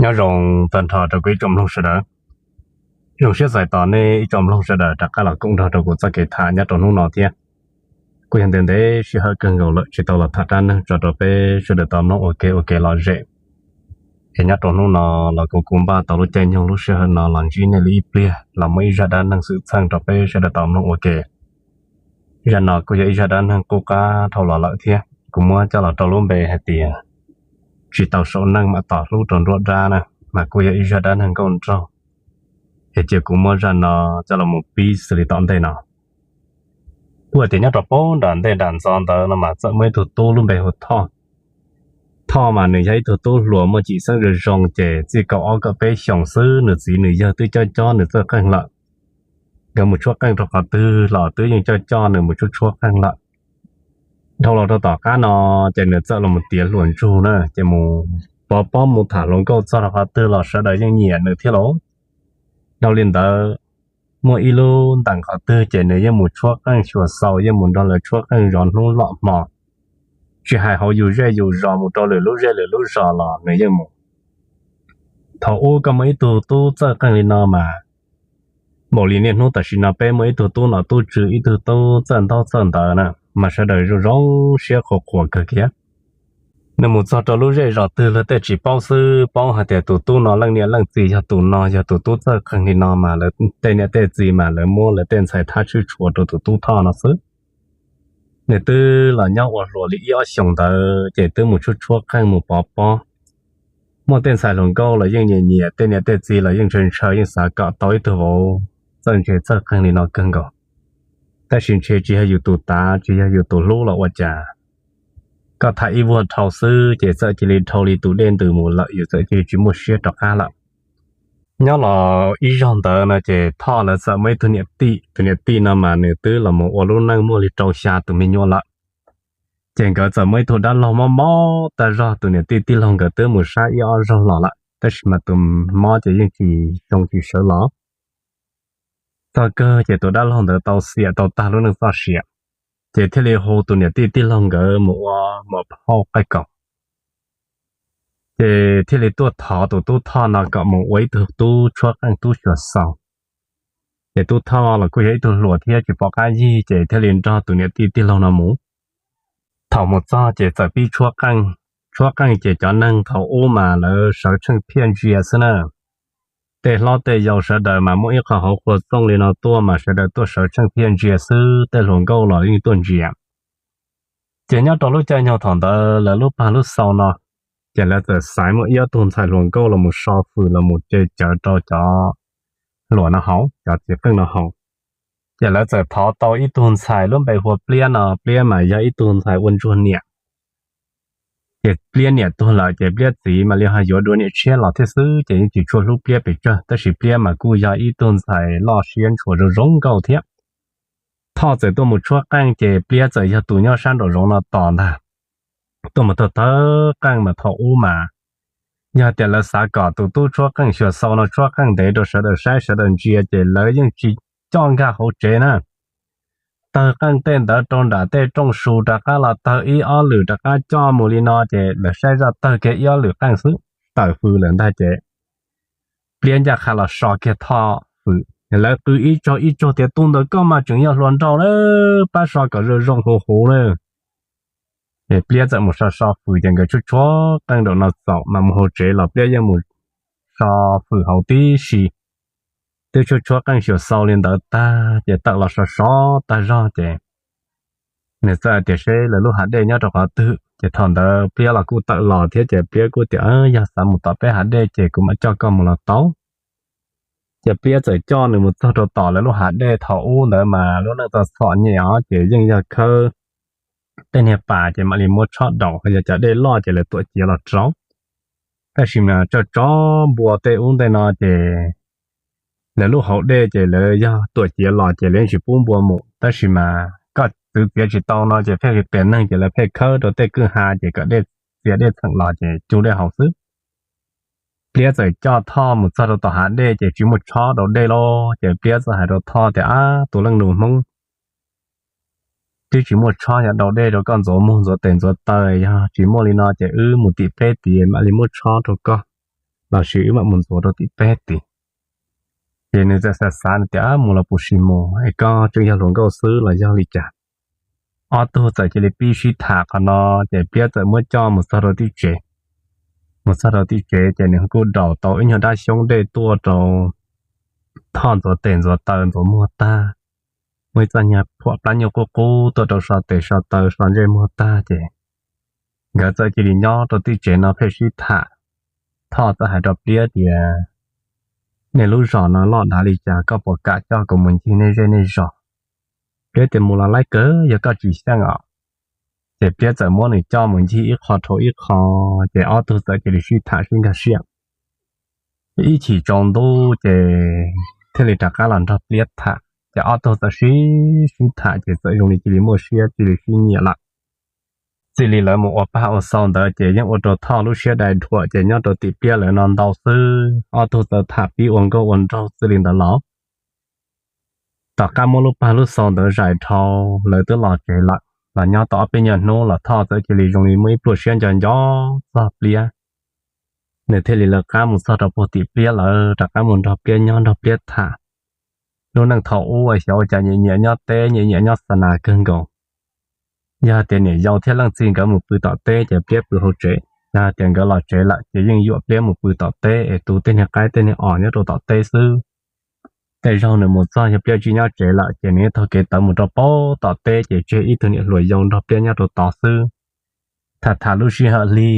Nyob zoo tag nrho rau kuv ib tsoom mloog sawv daws. Zoo siab txais tos nej ib tsoom mloog sawv daws rov qab los koom nrog rau kuv txoj kev tham nyob rau hnub no thiab. Kuj yog ntev ntev sij hawm kawg nkaus lawm tsis tau los tham dab neeg tso rau peb sawv daws tau mloog ua ke ua ke lom zem. Es nyob rau hnub no los kuv kuj npaj tau lub caij nyoog lub sij hawm no los ntsib nej li ib pliag los muaj ib zaj dab neeg xwm txheej rau peb sawv daws tau mloog ua ke. Zaj no kuj yog ib zaj dab neeg qub qab dhau los lawm thiab kuv muab coj los rau lub npe hais tias tsis tau saum neej mam tom hlub rau nruab dab na, mas kuj yog ib zaj dab neeg nkauj nraug. Es cia kuv muab zaj no coj los mus pib xws li tom ntej no. Kuj hais tias nyob rau puag nram ntej nram ntxov ntawd no mas txawm muaj ib tug tub lub npe hu Thoj. Thoj mas nws yog ib tug tub hluas muaj cim xeeb zoo zoo ces txij kaum ob kaum peb xyoos xwb nws txiv nws yawg twb cob cob nws txawj qeej lawm. Nkawd mus tshuab qeej rau qhov twg los twb yeej coj coj nws mus tshuab tshuab qeej lawm. Dhau los rau tom qab no ces nws txawm los mus tiav hluas ntsug na ces mus pov pob mus tham hluas nkauj txog rau qhov twg los sawv daws yeej nyiam nws thiab lauj. Dhau li ntawd, muaj ib lub ntees qhov twg ces nws yeej mus tshuab qeej xyuas xaus yeej mus nrog lawv tshuab qeej zov hnub lom hmo. Tsis hais hauv yus zej yus zos mus rau lwm lub zej lwm lub zos los nws yeej mus. Thaum ub koj muaj ib tug tub txawj qeej li no mas, npaum li niaj hnub tam sim no peb muaj ib tug tub nom tub tswv ib tug tub txawj ntaub txawj ntawv na, mas sawv daws zoo zoo siab qhuas qhuas kawg kiag. Nws mus txog rau lub zej zos twg luag tej tsis paub xwb paub hais tias tus tub no leej niam leej txiv yog tus no yog tus tub txawj qeej li no mas lawv tej niam tej txiv mas lawv muab lawv tej ntxhais thab tshwj tshua rau tus tub Thoj no xwb. Nws twb los nyob ua hluas li ib ob xyoos ntawd ces twb mus tshuab tshuab qeej mus pov pob. Muaj tej ntxhais hluas nkauj los yeej nyiam nyiam, tej niam tej txiv los yeej ntshaw ntshaw yeej xav kom tau ib tug vauv txawj ntse txawj qeej li no kawg nkaus. Tab sis ntshe tsis yog yus tus tav tsis yog yus tus hlub los ua cas, koj tham ib vuag dhau xwb ces txawm cia li dhau li tus dej ntws mus lawm yus txawm cia li tsis muaj siab rov qab lawm. Nyob los ib zaug ntawd no ces Thoj lawv txawm muaj ib tug niam tij, tus niam tij no mas nws twb los mus ua lub neej muaj li rau xya tus me nyuam lawm. Ces nkawd txawm muaj ib tug dab laug mob mob tag zog, tus niam tij tij laug nkawd twb mus saib ib ob zaug los lawm tab sis mas tus mob ces yeej tsis zoo tsis sawv los. Txog kawg ces tus dab laug ntawd tau xiam tau tag lub neej txoj sia, ces thiaj li hu tus niam tij tij laug nkawd mus ua muam phauj qaij kaum. Ces thiaj li tuaj thov tus tub Thoj no kom mus ua ib tug tub tshuab qeej tub xyuas xaus. Ces tub Thoj los kuj yog ib tug hluas thiab tsis pom qab yig ces thiaj li nrog tus niam tij tij laug no mus. Thaum mus txog ces txawm pib tshuab qeej. Tshuab qeej ces cov neeg thaum ub mas lawv sawv tsheej phiaj ntsia xwb na. Tej hlob tej yau sawv daws mas muaj ib qho hauv qhua txooj li no tuaj mas sawv daws tuaj sawv tsheej phiaj ntsia xwb, tej hluas nkauj los yeej tuaj ntsia. Ces nyob rau lub caij nyoog thaum ntawd lawv lub pag lub xau no, ces lawv txawm xaiv muaj ib ob tug ntxhais hluas nkauj los mus so fwm los mus ce cawv rau cov hluas no haus, cov txiv qeej no haus. Ces lawv txawm thov tau ib tug ntxhais lub npe hu ua Pliab no, Pliab mas yog ib tug ntxhais ua ntsuag niam. Ces Pliab niam tuag lawm ces Pliab txiv mam li ho yuav dua niam tshiab los thiab xwb ces yeej tsis tshua hlub Pliab pes tsawg tab sis Pliab mas kuj yog ib tug ntxhais loj siab ntshua zoo zoo nkauj thiab. Thoj txawm tuaj mus tshuab qeej ces Pliab txawm yog tus nyob sab nraum zoov no tos ntag. Tuaj mus thawj thawj qeej mas thaum ub mas yog tias lawv xav kom tus tub tshuab qeej xyuas xaus no tshuab qeej ntev rau sawv daws saib sawv daws ntsia ces lawv yeej tsis coj nkag hauv tsev na. Tawg qeej tej ntawd rau nram tej rooj su rov qab los tawg ib ob lwm rov qab coj mus li no ces lawv saib zoj tawg kiag ib ob lwm qeej xwb tawm fws lawm ntag ces Pliab ncaj qha los so kiag Thoj fwm. Lawv qw ib tsaug ib tsaug tias tus ntawm koj mas tseem yog hluas nraug na, pab so kom zoo zoo huv huv na. Pliab txawm mus so so fwm ces nkawd tshuab tshuab qeej nraum no txaus mas mus hauv tsev los Pliab yeej mus so fwm hauv tib si. Twb tshuab tshuab qeej xyuas xaus li ntawd tag ces tawm los so so tag zog ces nws txawm tias seb lawv lub hav dej nyob rau qhov twg ces thaum ntawd Pliab los kuj tawm los thiab ces Pliab kuj tias yog xav mus tom peb hav dej ces kuv mam coj koj mus los tau. Ces Pliab txawm coj nws mus txog rau tom lawv lub hav dej thaum ub ntawd mas lub neej txom txom nyem os ces yeej yog khawb tej niag pas ces mam li muab tshob daus, yog cov dej loj ces lawv tuam ciav los rau. Tab sis mas tso tso npua tej ub ntej no ces lawv lub hauv dej ces lawv yog tuam ciav los ces lawv yeej tsis pub npua mus tab sis mas koj txwv txiav tsis tau no ces pheej qias neeg ces lawv pheej khawb rau tej kwj ha ces kom dej txias dej txheem los ces cug dej haus xwb. Pliab txawm coj Thoj mus txog rau tom hav dej ces tsis muaj tshob daus dej lauj ces Pliab txawm hais rau Thoj tias ab tus leej nus Hmoob, twb tsis muaj tshob yog daus dej rau koj ntxuav muag ntxuav tes ntxuav taw, yog tsis muaj li no ces wb mus tim peb tid mam li muab tshob rau koj. los sis wb mam mus ntxuav rau tim peb tid. Ces nws txawm xav xav nws tias, Mus los puas sim mus, es koj tseem yog hluas nkauj xwb los yog li cas? Ob tug txawm cia li pib sib tham qhov no, ces Pliab txawm muab coj mus txog rau tim tsev. Mus txog rau tim tsev ces nws kuj daus tau ib nyuag dab xyoob dej tuaj rau Thoj ntxuav tes ntxuav taw ntxuav muag tag, muaj ib txoj nyuag phuam plab nyuj qub qub tuaj rau so tes so taw so ntsej muag tag ces nkawd txawm cia li nyob rau tim tsev no pheej sib tham. Thoj txawm hais rau Pliab tias, Nej lub zos no loj dav li cas, koj puas kam coj kuv mus ncig nej zej nej zos? Pliab tias, Mus los laib kawg, yog koj tsis xyeej os. Ces Pliab txawm muab nws coj mus ncig ib qho dhau ib qho, ces ob tug txawm cia li sib tham sib nkag siab. Ib chim tsaus ntuj ces thiaj li rov qab los nrog Pliab tham. Ces ob tug txawm sib sib tham ces txawm zoo li cia li muaj siab cia li sib nyiam lawm. Txij li lawv mus ua pag ua xau ntawd ces yeej ua rau Thoj lub siab dai dhuam, ces nyob rau tim Pliab lawv no ntau xwb, ob tug txawm tham pib ua nkauj ua nraug txij li ntawd los. Tom qab muab lub pag lub xau ntawd zais dhau, lawv twb los tsev lawm. Los nyob tau ob peb nyuag hnub los Thoj txawm cia li zoo li muaj ib pluag siab nco nco txog Pliab. Nws thiaj li lawv qab mus txog rau puag tim Pliab lawv, rov qab mus nrog Pliab nyob nrog Pliab tham. Lub neej thaum ub xyov ua cas nyiam nyiam nyob teb, nyiam nyiam nyob xa nas kawg nkaus. Yog hais tias niam yau thiab leej txiv nkawd mus pw tom teb ces Pliab pw hauv tsev, yog hais tias nkawd los tsev lawm ces yeej yuam Pliab mus pw tom teb es tu tej niag qaib tej niag os nyob rau tom teb xwb. Tej zaug nws mus txog yog Pliab tsis nyob tsev lawm ces nws taug kev tawv mus rau pem tom teb ces tseg ib tug niam hluas yau nrog Pliab nyob rau tod xwb. Tham tham lub sij hawm hli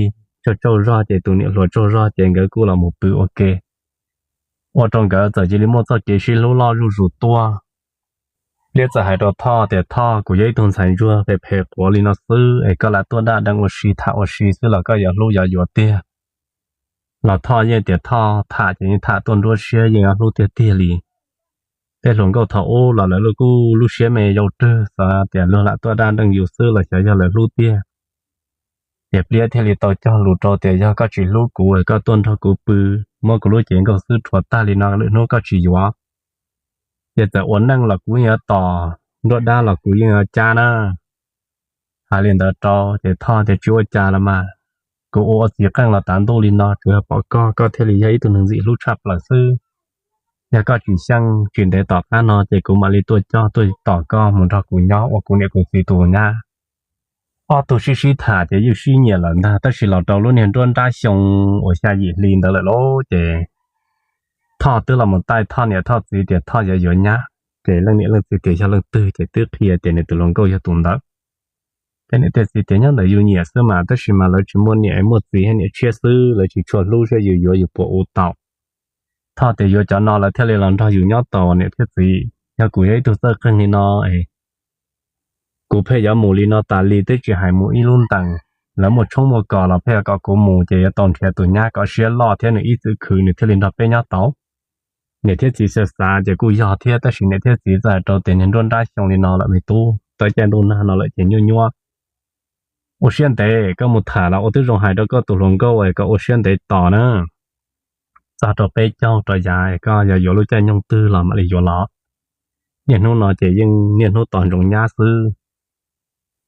tsaug tsaug zog ces tus niam hluas tsaug zog ces nkawd kuj los mus pw ua ke. Ua rau nkawd txawm cia li muaj txoj kev sib hlub loj zuj zus tuaj. Pliab txawm hais rau Thoj tias, Thoj, kuv yog ib tug ntxhais ntsuag phem phem quav li no xwb es koj lam tuaj daj deev ua si tham ua si xwb los koj yuav hlub yuav yuav tiag. Los Thoj yeej tias Thoj tham ces yeej tham tuaj nruab siab yeej yuav hlub tiag tiag li. Tej hluas nkauj thaum ub los lawv kuj lub siab me yau rwg xav tias luag lam tuaj daj deev yus xwb los xyov yog lawv hlub tiag. Ces Pliab thiaj li tau cog lus rau tias yog koj tsis hlub kuv, koj tuaj nrog kuv pw, muab kuv lub cev nkauj xwb rhuav tag li no lwm hnub koj tsis yuav, ces txawm ua neej los kuv yeej yuav tos, nruab dab los kuv yeej yuav cab na. Hais li ntawd rau ces Thoj tias tsis ua cas los mas, kuv ua ua txiv qeej los tav ntuj li no tsuas yog pom koj, koj thiaj li yog ib tug neeg ntxim hlub tshaj plaws xwb. Yog koj tsis xyeej, tsis ntev tom qab no ces kuv mam li tuaj coj tuaj tos koj mus nrog kuv nyob ua kuv niam kuv txiv tus nyab. Ob tug sib sib tham ces yeej sib nyiam lawm ntag, tab sis los rau lub niag nruab nrab xyoo uas xya yim hli ntawd lawm lauj ces Thoj twb los mus taij Thoj niam Thoj txiv tias Thoj yuav yuav nyab, ces leej niam leej txiv tias yog leej twg ces twb qhia tias nws tus hluas nkauj yog tus ntawd. Ces niam thiaj txiv tias nyob ntawm yus nyiam xwb mas, tab sis mas lawv tsis muaj niam muaj txiv, niam tshiab xwb, lawv tsis tshua hlub, saib yus yuav yus puas ua tau. Thoj tias yuav cov no lawv thiaj li los nrog yus nyob tau niam thiab txiv, yog kuv yog ib tug txawj qeej li no es kuv pheej yuav mus li no tas li twb tsis hais mus ib lub ntees, lawv muaj tshoob muaj kos los pheej yuav kom kuv mus ces yuav tau nrhiav tus nyab kom siab loj thiab nws ib txwm khwv nws thiaj li nrog peb nyob tau. Niam thiab txiv xav xav ces kuj yog thiab, tab sis niam thiab txiv txawm hais rau tias niag nruab nrab xyoo li no lawm me tub, txawm caij ntuj nag no lawm ces nyuaj nyuaj. Ua siab ntev koj mus tham los ua twb zoo hais rau koj tus hluas nkauj es kom ua siab ntev tos na. Txog rau peb caug rau yav koj yog yuav lub caij nyoog twg los mam li yuav los. Niaj hnub no ces yeej niaj hnub tos ntsoov nyab xwb.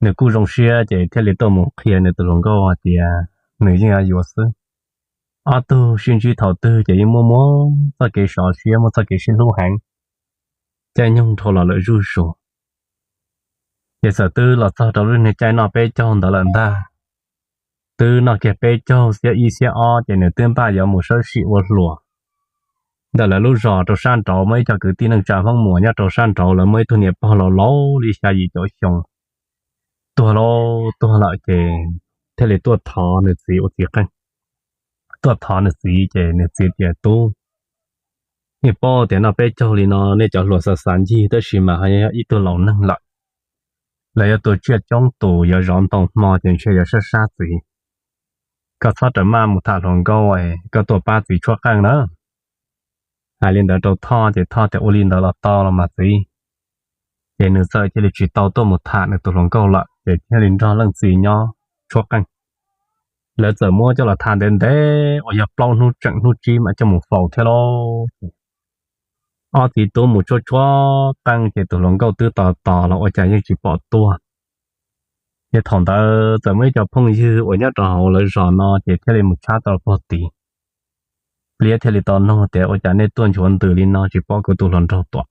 Nws kuj zoo siab ces thiaj li tuaj mus qhia nws tus hluas nkauj tias nws yeej yuav yuav xwb. Ob tug sib ntsib thaum twg ces yeej muaj muaj txoj kev sov siab, muaj txoj kev sib hlub heev. Caij nyoog dhau los lawm zuj zus, ces txawm twb los txog rau lub niag caij noj peb caug ntawd lawm ntag. Twb noj kiag peb caug xiab ib xiab ob ces nws twb npaj yuav mus sawb sim ua hluas. Ntawm lawv lub zos rau sab nraud muaj ib co kwv tij neej tsa Hmoob Muas nyob rau sab nraud, lawv muaj ib tug niam pog laus laus li xya yim caum xyoo, tuag lauj tuag lawm ces thiaj li tuaj thov nws txiv ua txiv qeej. Tuaj thov nws txiv ces nws txiv tias tub, nej paub tias noj peb caug li no nej cov hluas xav xav ncig tab sis mas ho yog ib tug laus neeg lawm. Lawv yuav tua tsiaj coob tus yuav zov ntoo hmo ces ntshe yuav sab sab txiv. Koj txhob rawm maj mus tham hluas nkauj, koj tuaj pab txiv tshuab qeej na. Hais li ntawd rau Thoj ces Thoj tias ua li ntawd los tau los mas txiv. Ces nws txawm cia li tsis tau tuaj mus tham nws tus hluas nkauj lawm ces thiaj li nrog leej txiv nyob tshuab qeej. Lawv txawm muab coj los tham ntev ntev uas yog plaub hnub tseem hnub tsib mam coj mus faus thiab lauj. Ob txiv tub mus tshuab tshuab qeej ces tus hluas nkauj twb tos tos los ua cas yeej tsis pom tuaj. Ces thaum ntawd txawm muaj ib co phooj ywg uas nyob rau hauv lawv zos no ces thiaj li mus tshab tau pog tid. Pliab thiaj li tau nug tias, Ua cas nej tuaj nchuav ntws li no tsis pom kuv tus hluas nraug tuaj?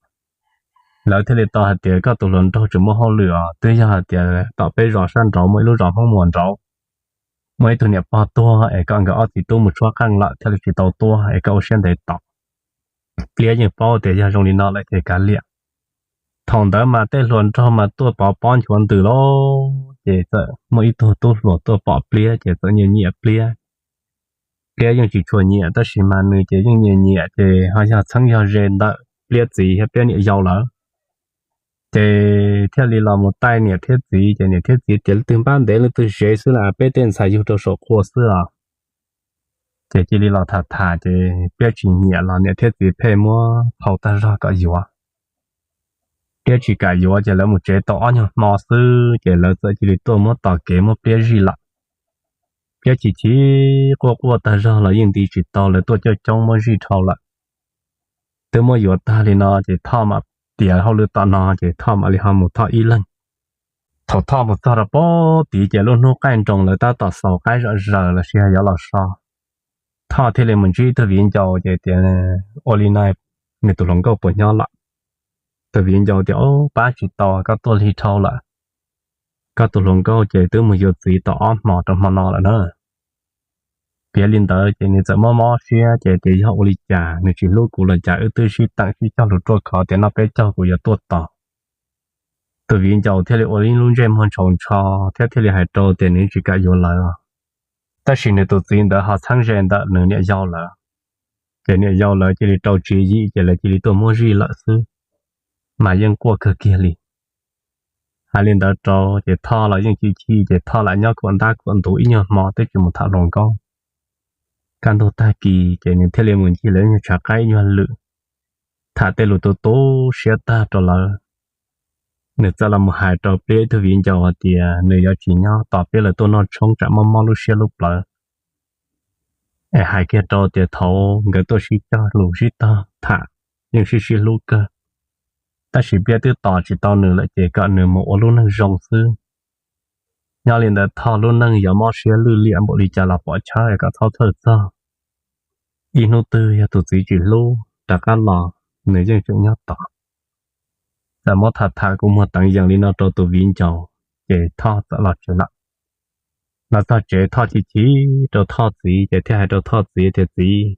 Lawv thiaj li tau hais tias, Koj tus hluas nraug tseem muaj hauj lwm os, twb yog hais tias tom peb zos sab nraud muaj ib lub zos Hmoob Muas nraud, muaj ib tug niam pog tuag es kom nkawd ob txiv tub mus tshuab qeej lawm thiaj li tsis tau tuaj es koj ua siab ntev tos. Pliab yeej paub tias yog zoo li no lawm ces kav liam. Thaum ntawd mas tej hluas nraug mas tuaj pov pob nchuav ntws lawm ces txawm muaj ib tug tub hluas tuaj pom Pliab ces txawm nyiam nyiam Pliab. Pliab yeej tsis tshua nyiam tab sis mas nws ces yeej nyiam nyiam ces ho yog txheeb yog ze ntawm Pliab txiv thiab Pliab niam yau lawm. Ces thiaj li los mus taij niam thiab txiv ces niam thiab txiv tias, Leej twg npab ntev leej twg zev xwb las, peb tej ntxhais yug rau saum qhua xwb os. Ces cia li los tham tham ces Pliab tsis nyiam los niam thiab txiv pheej muab phau tag zog kom yuav. Pliab tsis kam yuav ces lawv mus tsev tau ob nyuag hmo xwb ces lawv txawm cia li tuaj muab tos kev muab Pliab zij lawm. Pliab chim chim quaj quaj tag zog los yeej nti tsis tau, lawv tuaj coob coob muab zij dhau lawm. Twb muab yuav tag li no ces Thoj mam tiav hauj lwm tom no ces Thoj mam li ho mus Thoj ib leeg. Thaum Thoj mus txog rau pem tid ces lub hnub qaij nroos lawv tab tom xaus qaib zom zaws los sis yog los so. Thoj thiaj li mus ntsib tus viv ncaus ces tias, Ua li no, nws tus hluas nkauj puas nyob lawm? Tus viv ncaus tias, Pab tsis tau, koj tuaj lig dhau lawm. Koj tus hluas nkauj ces twb mus yuav txiv tau ob hmo rau hmo no lawm na. Piav li ntawd ces nws txawm mob mob siab ces tias, Yog ua li cas nws tsis hlub kuv los cas wb twb sib teem sib cog lus ruaj khov tias noj peb caug kuv yuav tuaj tos. Tus viv ncaus thiaj li ua ib lub ntsej muag ntshaus ntsho thiab thiaj li hais rau tias nws tsis kam yuav lawv. Tab sis nws tus txiv ntawd ho txheeb ze ntawm nws niam yau lawv, ces niam yau lawv cia li rau tswv yim ces lawv cia li tuaj muab zij lawm xwb, mas yeej quaj kawg kiag li. Hais li ntawd rau ces Thoj los yeej chim chim ces Thoj lam nyob khuam ntab khuam ntuv ib nyuag hmo twb tsis mus tham hluas nkauj. Kaj ntug tag kis ces nws thiaj li mus ncig lawv nyuag tshav qaib ib nyuag lwm, tham tej lus tu tu siab tag rau lawv. Nws txawm los mus hais rau Pliab ib tug viv ncaus hais tias nws yuav tsis nyob tos Pliab lawv tuaj noj tshoob tsam mob mob lub siab lub plawv. Es hais kiag rau tias thaum nkawd tuaj sib cog lus sib tog tham yeej sib sib hlub kawg, tab sis Pliab twb tos tsis tau nws lawm ces kom nws mus ua lub neej zoo xwb. Nyob li ntawd Thoj lub neej yuav mob siab lwj liam npaum li cas los pom tshawb kom txhob txhawj txog. Ib hnub twg yog tus txiv tsis hlub rov qab los, nws yeej tseem nyob tos. Txawm muab tham tham kuv muag teev yees li no rau tus viv ncaus, ces Thoj txawm los tsev lawm. Los txog tsev Thoj chim chim rau Thoj txiv ces thiaj hais rau Thoj txiv tias, Txiv,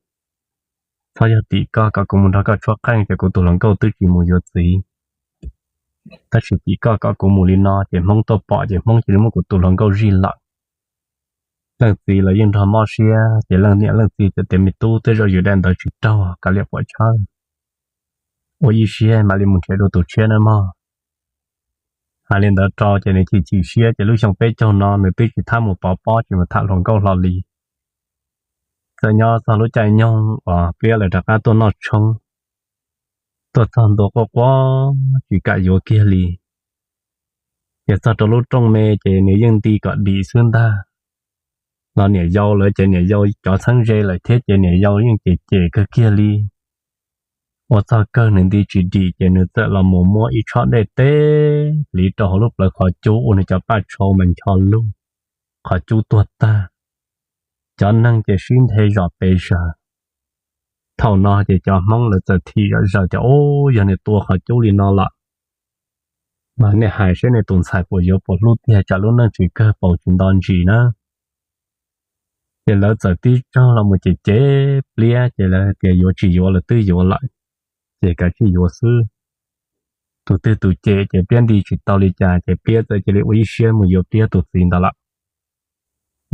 txhob yog tim koj kom kuv mus nrog koj tshuab qeej ces kuv tus hluas nkauj twb tsis mus yuav txiv. Tab sis tim koj kom kuv mus li no ces Hmoob tuaj pom ces Hmoob cia li muab kuv tus hluas nkauj zij lawm. Leej txiv los yeej nrog mob siab ces leej niam leej txiv txawm tias, Me tub, tej zaum yus daim ntawv tsis raug, kav liam pom tshawb, ua ib siab mam li mus nrhiav dua tus tshiab nawb mog. Hais li ntawd rau ces nws chim chim siab ces lub xyoo peb caug no nws twb tsis thab mus pov pob tsis mus tham hluas nkauj hlo li. Txawm nyob txog lub caij nyoog uas Pliab lawv rov qab tuaj noj tshoob, tuaj txog ntua quaj quaj tsis kam yuav kiag li. Ces txog rau lub rooj me ces nws yeej nti kom dim xwb ntag. Los niam yau lawv ces niam yau cov txheeb ze lawm thiab ces niam yau yeej cem cem kawg kiag li. Ua txog kawg nws nti tsis dim ces nws txawm los mus muab ib tshob dej teb hliv rau hauv lub plawv qhov cub ua nws cov paj tshau mas ncho lug, qhov cub tuag tag. Cov neeg ces sib nthe zom pes zaws. Thaum no ces cov Hmoob lawv txawm thim zom zaws tias, Ub, yog nws tua qhov cub li no lawm, mas nej hais seb nej tus ntxhais puas yuav puas hlub tiag, tsam lub neej tsis kawg paus tsis nto ntsis na. Ces lawv txawm tib tsaug los mus cem cem Pliab ces lawv tias, Yuav tsis yuav los twb yuav lawm, ces kav tsij yuav xwb. Tus twg tus cem ces Pliab nti tsis tau li cas ces Pliab txawm cia li ua ib siab mus yuav Pliab tus txiv ntawd lawm.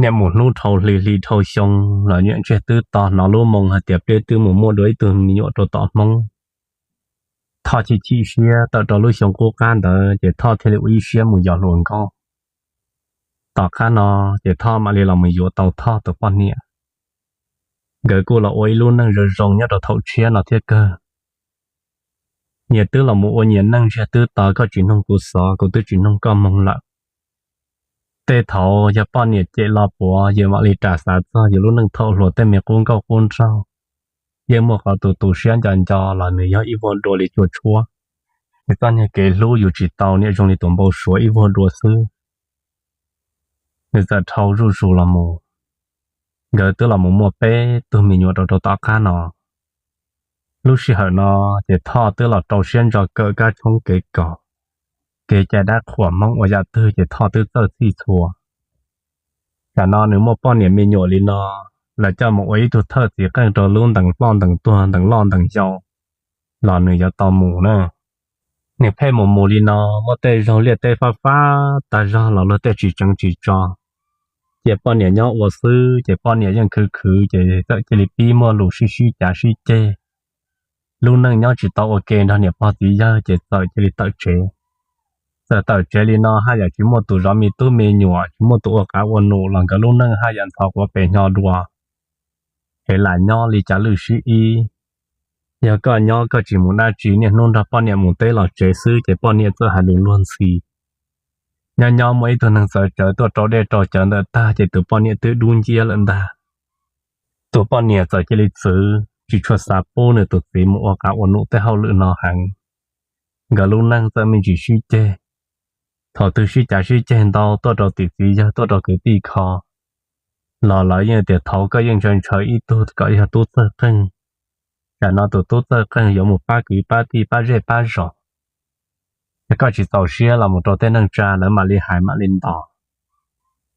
Niaj mus hnub dhau hli hli dhau xyoo los niaj ntsiag twb to hnov lub moo hais tias Pliab twb mus muaj dua ib tug me nyuam rau tom Hmoob. Thoj chim chim siab tawm rau lub xyoo qub qab ntawd ces Thoj thiaj li ua ib siab mus yos hluas nkauj. Tom qab no ces Thoj mam li los mus yuav tau Thoj tus poj niam. Nkawd kuj los ua ib lub neej zoo zoo nyob rau thaum tshiab no thiab kawg. Nyias twb los mus ua nyias neej, ntsiag twb to, koj tsis noog kuv xov, kuv twb tsis noog koj moo lawm. Tej thaum yog poj niam cem los puav, yus mam li ras xav txog yus lub neej thaum hluas tej me qub nkauj qub nraug. Yeej muaj qhov tus tu siab nco nco los nws yog ib vuag dua li cua tshuab. Nws txoj niag kev hlub yus tsis tau niam zoo li tus npau suav ib vuag dua xwb. Nws txawm dhau zuj zus los mus, Nkawd twb los mus muaj peb tug me nyuam rau rau tom qab no. Lub sij hawm no ces Thoj twb los rau siab ntso kawm kab tshoob kev kos, kev cai dab qhuas Hmoob ua yam twg ces Thoj twb txawj txhij txhua. Tam no nws muaj poj niam me nyuam li no, lawv coj mus ua ib tug thawj txiv qeej rau lub ntees ploj ntees tuag ntees loj ntees yau los nws yuav tau mus na. Nws pheej mus mus li no, muaj tej zaug liaj teb fab fab tag zog los luag tej tsis tseev tsis tso, cia poj niam nyob ua xwb ces poj niam yeej khwv khwv ces txawm cia li pib muaj lus sib sib cav sib ceg. Lub neej nyob tsis tau ua ke nrog niam pog txiv yawg ces txawm cia li tawm tsev. Txawm tawm tsev li no haj yam tsis muaj tus zov me tub me nyuam, tsis muaj tus ua qav ua num los nkawd lub neej haj yam ntxhov quav pes hnyo dua. Ev lam nyob li cas lwj sib ib. Yog koj nyob koj tsis mus dab tsi, niaj hnub nrog poj niam mus teb los tsev xwb ces poj niam txawm hais lus luag ntxhi. Nyob nyob muaj ib tug neeg txawv tsawv tuaj rau dej rau cawv ntawm tag ces tus poj niam twb dub nciab lawm ntag. Tus poj niam txawm cia li txwv tsis tshua xav pub nws tus txiv mus ua qav ua num tej hauj lwm no heev. Nkawd lub neej txawm me ntsis sib ceg. Thaum twg sib cav sib ceg ntau tuaj rau tim txiv yawg tuaj rau kwv tij kho los lawv yeej tias thaum koj yeej ntshaw ntshaw ib tug kom yog tub txawj qeej, tsam no tus tub txawj qeej yuav mus pab kwv pab tij pab zej pab zos. Yog koj tsis txaus siab los mus rau tej neej tsa lawv mam li hais mam li ntos.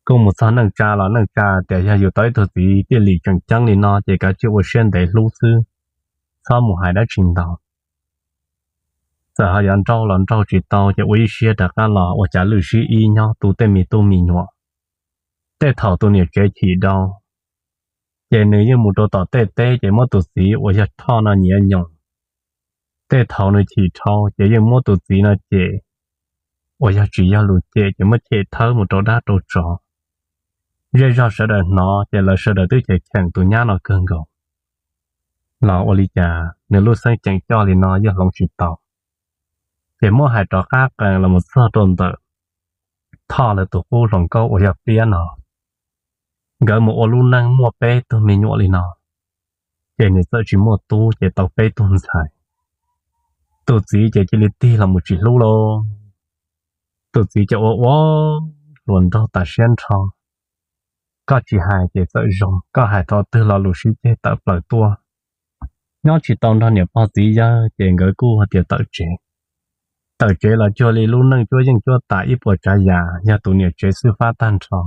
Kuj mus txog neej tsa los neej tsa tias yog yus tau ib tug txiv tij lim tseem ceeb li no ces kav tsij ua siab ntev hlub xwb, txhob mus hais dab tsi ntau. Txawm ho yuav nrauj los nrauj tsis tau ces ua ib siab rov qab los ua cas lwj sib ib nyob tu tej me tub me nyuam. Tej thaum tus niam tsev chim dau, ces nws yeej mus rau tom tej teb ces muab tus txiv uas yog Thoj no nyiav nyoos. Tej thaum nws chim dhau ces yeej muab tus txiv no cem, uas yog tsis yog lus cem ces muab cem thawb mus rau dab rau tsov. Zej zog sawv daws hnov ces lawv sawv daws twb cheem cheem tus nyab no kawg nkaus. Los ua li cas nws lub xeeb ceem coj li no yeej hloov tsis tau. Ces muab hais rov qab qees los mus txog rau ntawm Thoj lawv tus qub hluas nkauj uas yog Pliab no, nkawd mus ua lub neej muaj peb tug me nyuam li no, ces nws txawm tsis muaj tub ces tau peb tug ntxhais. Tus txiv ces cia li tig los mus tsis hlub lauj. Tus txiv ces ua ua hluas nraug tas siab nrho. Koj tsis hais ces txawm zoo, koj hais thaum twg los lus sib ceg tawm plaws tuaj. Nyob tsis tau nrog niam pog txiv yawg ces nkawd kuj hais tias tawm tsev. Tawm tsev los cuag li lub neej cuab yeej cuab tas ib puas tsav yam, yog tus niam tsev xwb fab tag nrho.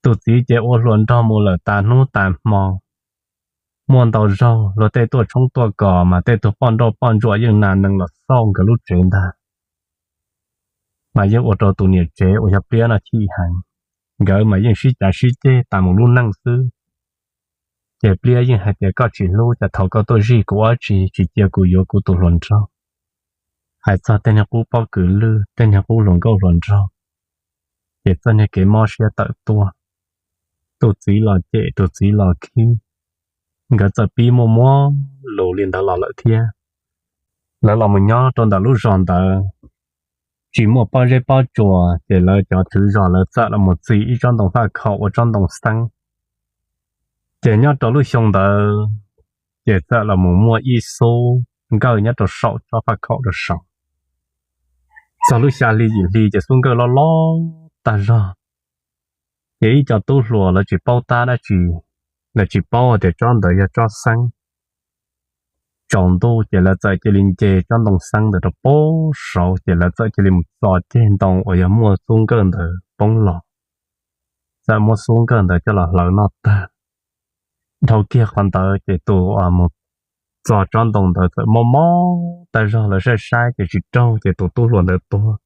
Tus txiv ces ua hluas nraug mus lawm tas hnub tas hmo. Muaj ntau zaug luag tej tuaj tshoob tuaj kos mas tej tug poj nrauj poj ntsuam yeej nas nees los xauj nkawd lub tsev ntag. Mas yeej ua rau tus niam tsev uas yog Pliab no chim heev. Nkawd mas yeej sib cav sib ceg tas mus lub neej xwb. Ces Pliab yeej hais tias koj tsis hlub, cas thaum koj tuaj zij kuv ob tsi tsis cia kuv yuav kuv tus hluas nraug. Hais txog tej niag qub pob kws lwj, tej niag qub hluas nkauj hluas nraug, ces txoj niag kev mob siab tawm tuaj. Tus txiv los cem, tus txiv los khib. Nkawd txawm pib muaj muab lus li ntawd los lawm thiab. Lawv los mus nyob rau ntawm lub zos ntawd, tsis muaj pob zeb pob tsuas, ces lawv cov thwv zos lawv txawm los mus txi ib tsob ntoo faj khaum ua tsob ntoo xeeb. Ces nyob rau lub xyoo ntawd, ces txawm los mus muaj ib xub nkawj nyob rau saum tsob faj khaum rau saud. Txog lub xya hli yim hli ces xub nkawj loj loj tag zog. Ces ib co tub hluas lawv tsis paub tab dab tsi, lawv tsis paub tias tsob ntawd yog tsob xeeb. Tsaus ntuj ces lawv txawm cia li nce tsob ntoo xeeb ntawd rau pem saud, ces lawv txawm cia li mus txo ceg ntoo uas yog muaj xub nkawj ntawd poob los. Txawm muab xub nkawj ntawd coj los hlawv noj tag. Dhau kiag qhov ntawd ces tus uas mus txo tsob ntoo ntawd txawm mob mob tag zog, lawv saib saib ces tsis raug, ces tus tub hluas ntawd tuag.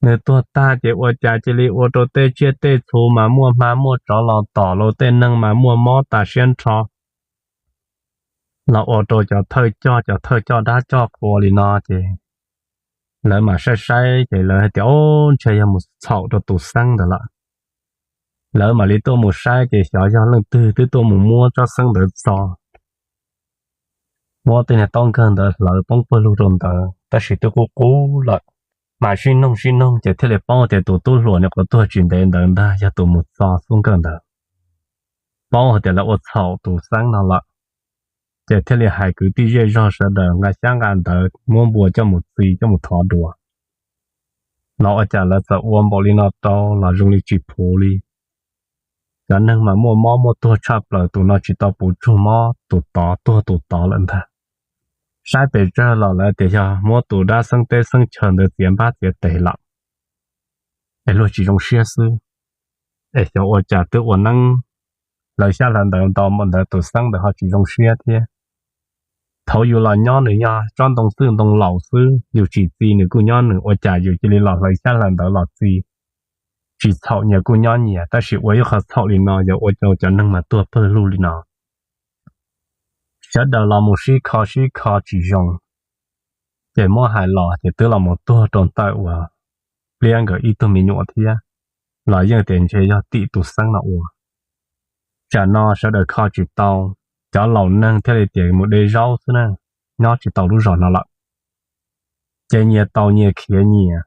Nws tuag tag ces ua cas cia li ua rau tej tsiaj tej txhu mas muaj hma muaj tsov los tom, los tej neeg mas muaj mob tas siab nrho. Los ua rau cov thawj coj, cov thawj coj dab coj qhua li no ces lawv mam saib saib ces lawv hais tias, Ob, ntshe yog mus txhaum rau tus xeeb ntawd lawm. Lawv mam li tuaj mus saib ces xyov yog leej twg twb tuaj mus muab tsob xeeb ntawd txo, muab tej niag taub nkawg ntawd hlawv poob pawg lug rau ntawd, tab sis twb qub qub lawm. Mas sib noog sib noog ces thiaj li paub tias tus tub hluas nyuam qhuav tuag tsis ntev ntawd ntag yog tus mus txo xub nkawj ntawd. Paub hais tias lawv ua txhaum tus xeeb no lawm, ces thiaj li hais kwv tij zej zog sawv daws nqa xyab nqa ntawv muab npua coj mus txi coj mus thov dua. Los ua cas lawv txawm ua npaum li no rau los zoo li tsis phuv li. Cov neeg mas muaj mob muaj tuag tshaj plaws, tus no tsis tau puv tsug mob tus tod tuag tus tod lawm ntag. Saib pes tsawg los lawv tias yog muab tus dab xeeb teb xeeb chaw ntawd txiav npab txiav tes lawm es luag tsis zoo siab xwb. Es xyov ua cas twb ua neeb hlawv xyab hlawv ntawv ntau npaum ntawd tus xeeb ntawd ho tsis zoo siab thiab. Thaum yus los nyob nws yog tsob ntoo txwj ntoo laus xwb, yus tsis txi nws kuj nyob nws, ua cas yus cia li los hlawv xyab hlawv ntawv los txi? Tsis txhaum nyias kuj nyob nyias, tab sis ua ib qho txhaum li no yog ua rau cov neeg mas tuag pawg lug li no. Sawv daws los mus sib kho sib kho tsis zoo, ces muab hais los ces twb los mus tuag rau ntawm uas Pliab nkawd ib tug me nyuam thiab, los yeej tias ntshe yog tim tus xeeb no ua. Tsam no sawv daws kho tsis tau, cov laus neeg thiaj li tias mus de zaub xwb na, nyob tsis tau lub zos no lawm. Ces nyias taus nyias khiav nyias.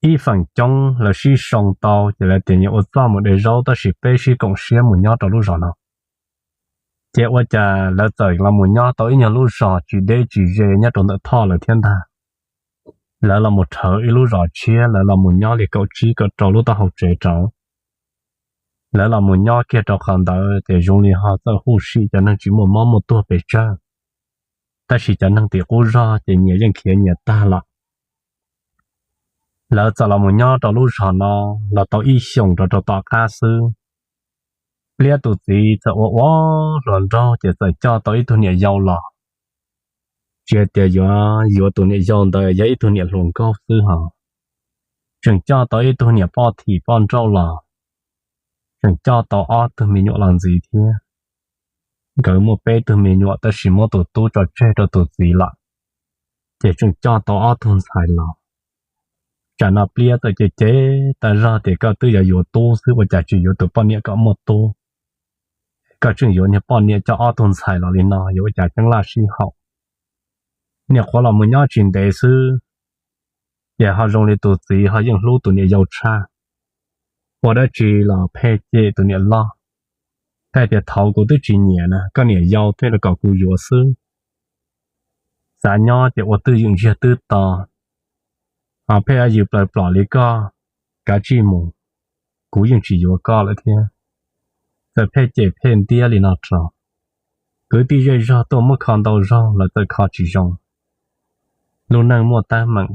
Ib feem coob lawv sib sau tau ces lawv tias nyias ua txuj mus de zaub, tab sis peb sib koom siab mus nyob rau lub zos no. Ces ua cas lawv txawm los mus nyob tau ib nyuag lub zos tsis deb tsis ze nyob rau ntawm Thoj lawv thiab ntag. Lawv los mus rhawv ib lub zos tshiab, lawv los mus nyob li kaum tsib kaum rau lub taub hau tsev rau. Lawv los mus nyob kiag rau qhov ntawd ces zoo li ho txawj huj sim cov neeg tsis muaj mob muaj tuag pes tsawg, tab sis cov neeg tim qub zog ces nyias yeej khiav nyias tag lawm. Lawv txawm los mus nyob rau lub zos no los tau ib xyoos rau rau tom qab xwb, Pliab tus txiv txawm ua ua hluas nraug ces txawm coj tau ib tug niam yau los. Tsis hais tias yuav yuav tus niam yau ntawd yog ib tug niam hluas nkauj xwb hos, tseem coj tau ib tug niam poj thim poj nrauj los, tseem coj tau ob tug me nyuam los ntxiv thiab. Nkawd muaj peb tug me nyuam tab sis muab tus tub tso tseg rau tus txiv lawm, ces tseem coj tau ob tug ntxhais los. Tsam no Pliab txawm cem cem tas zog tias koj twb yuav yuav tub xwb ua cas tsis yuav tus poj niam kom muaj tub, koj tseem yuav niag poj niam coj ob tug ntxhais los li no yuav ua cas ceeb laj sib haum. Niam qhuav los mus nyob tsis ntev xwb, ces ho zoo li tus txiv ho yeej hlub tus niam yau tshaj. Ua dab tsi los pheej cem tus niam loj, pheej tias thaum kuv twb tsis nyiam na, koj niam yau thiaj li kom kuv yuav xwb. Xav nyob ces ua twj ywm ntsiag twb to, ho pheej yws plaws plom li koj, kav tsij mus, kuv yeej tsis yuav koj lawm thiab. Txawm pheej cem pheej ntiab li no rau, kwv tij zej zog tuaj muab kho ntau zaug los txawm kho tsis zoo. Lub neej muaj teeb meem,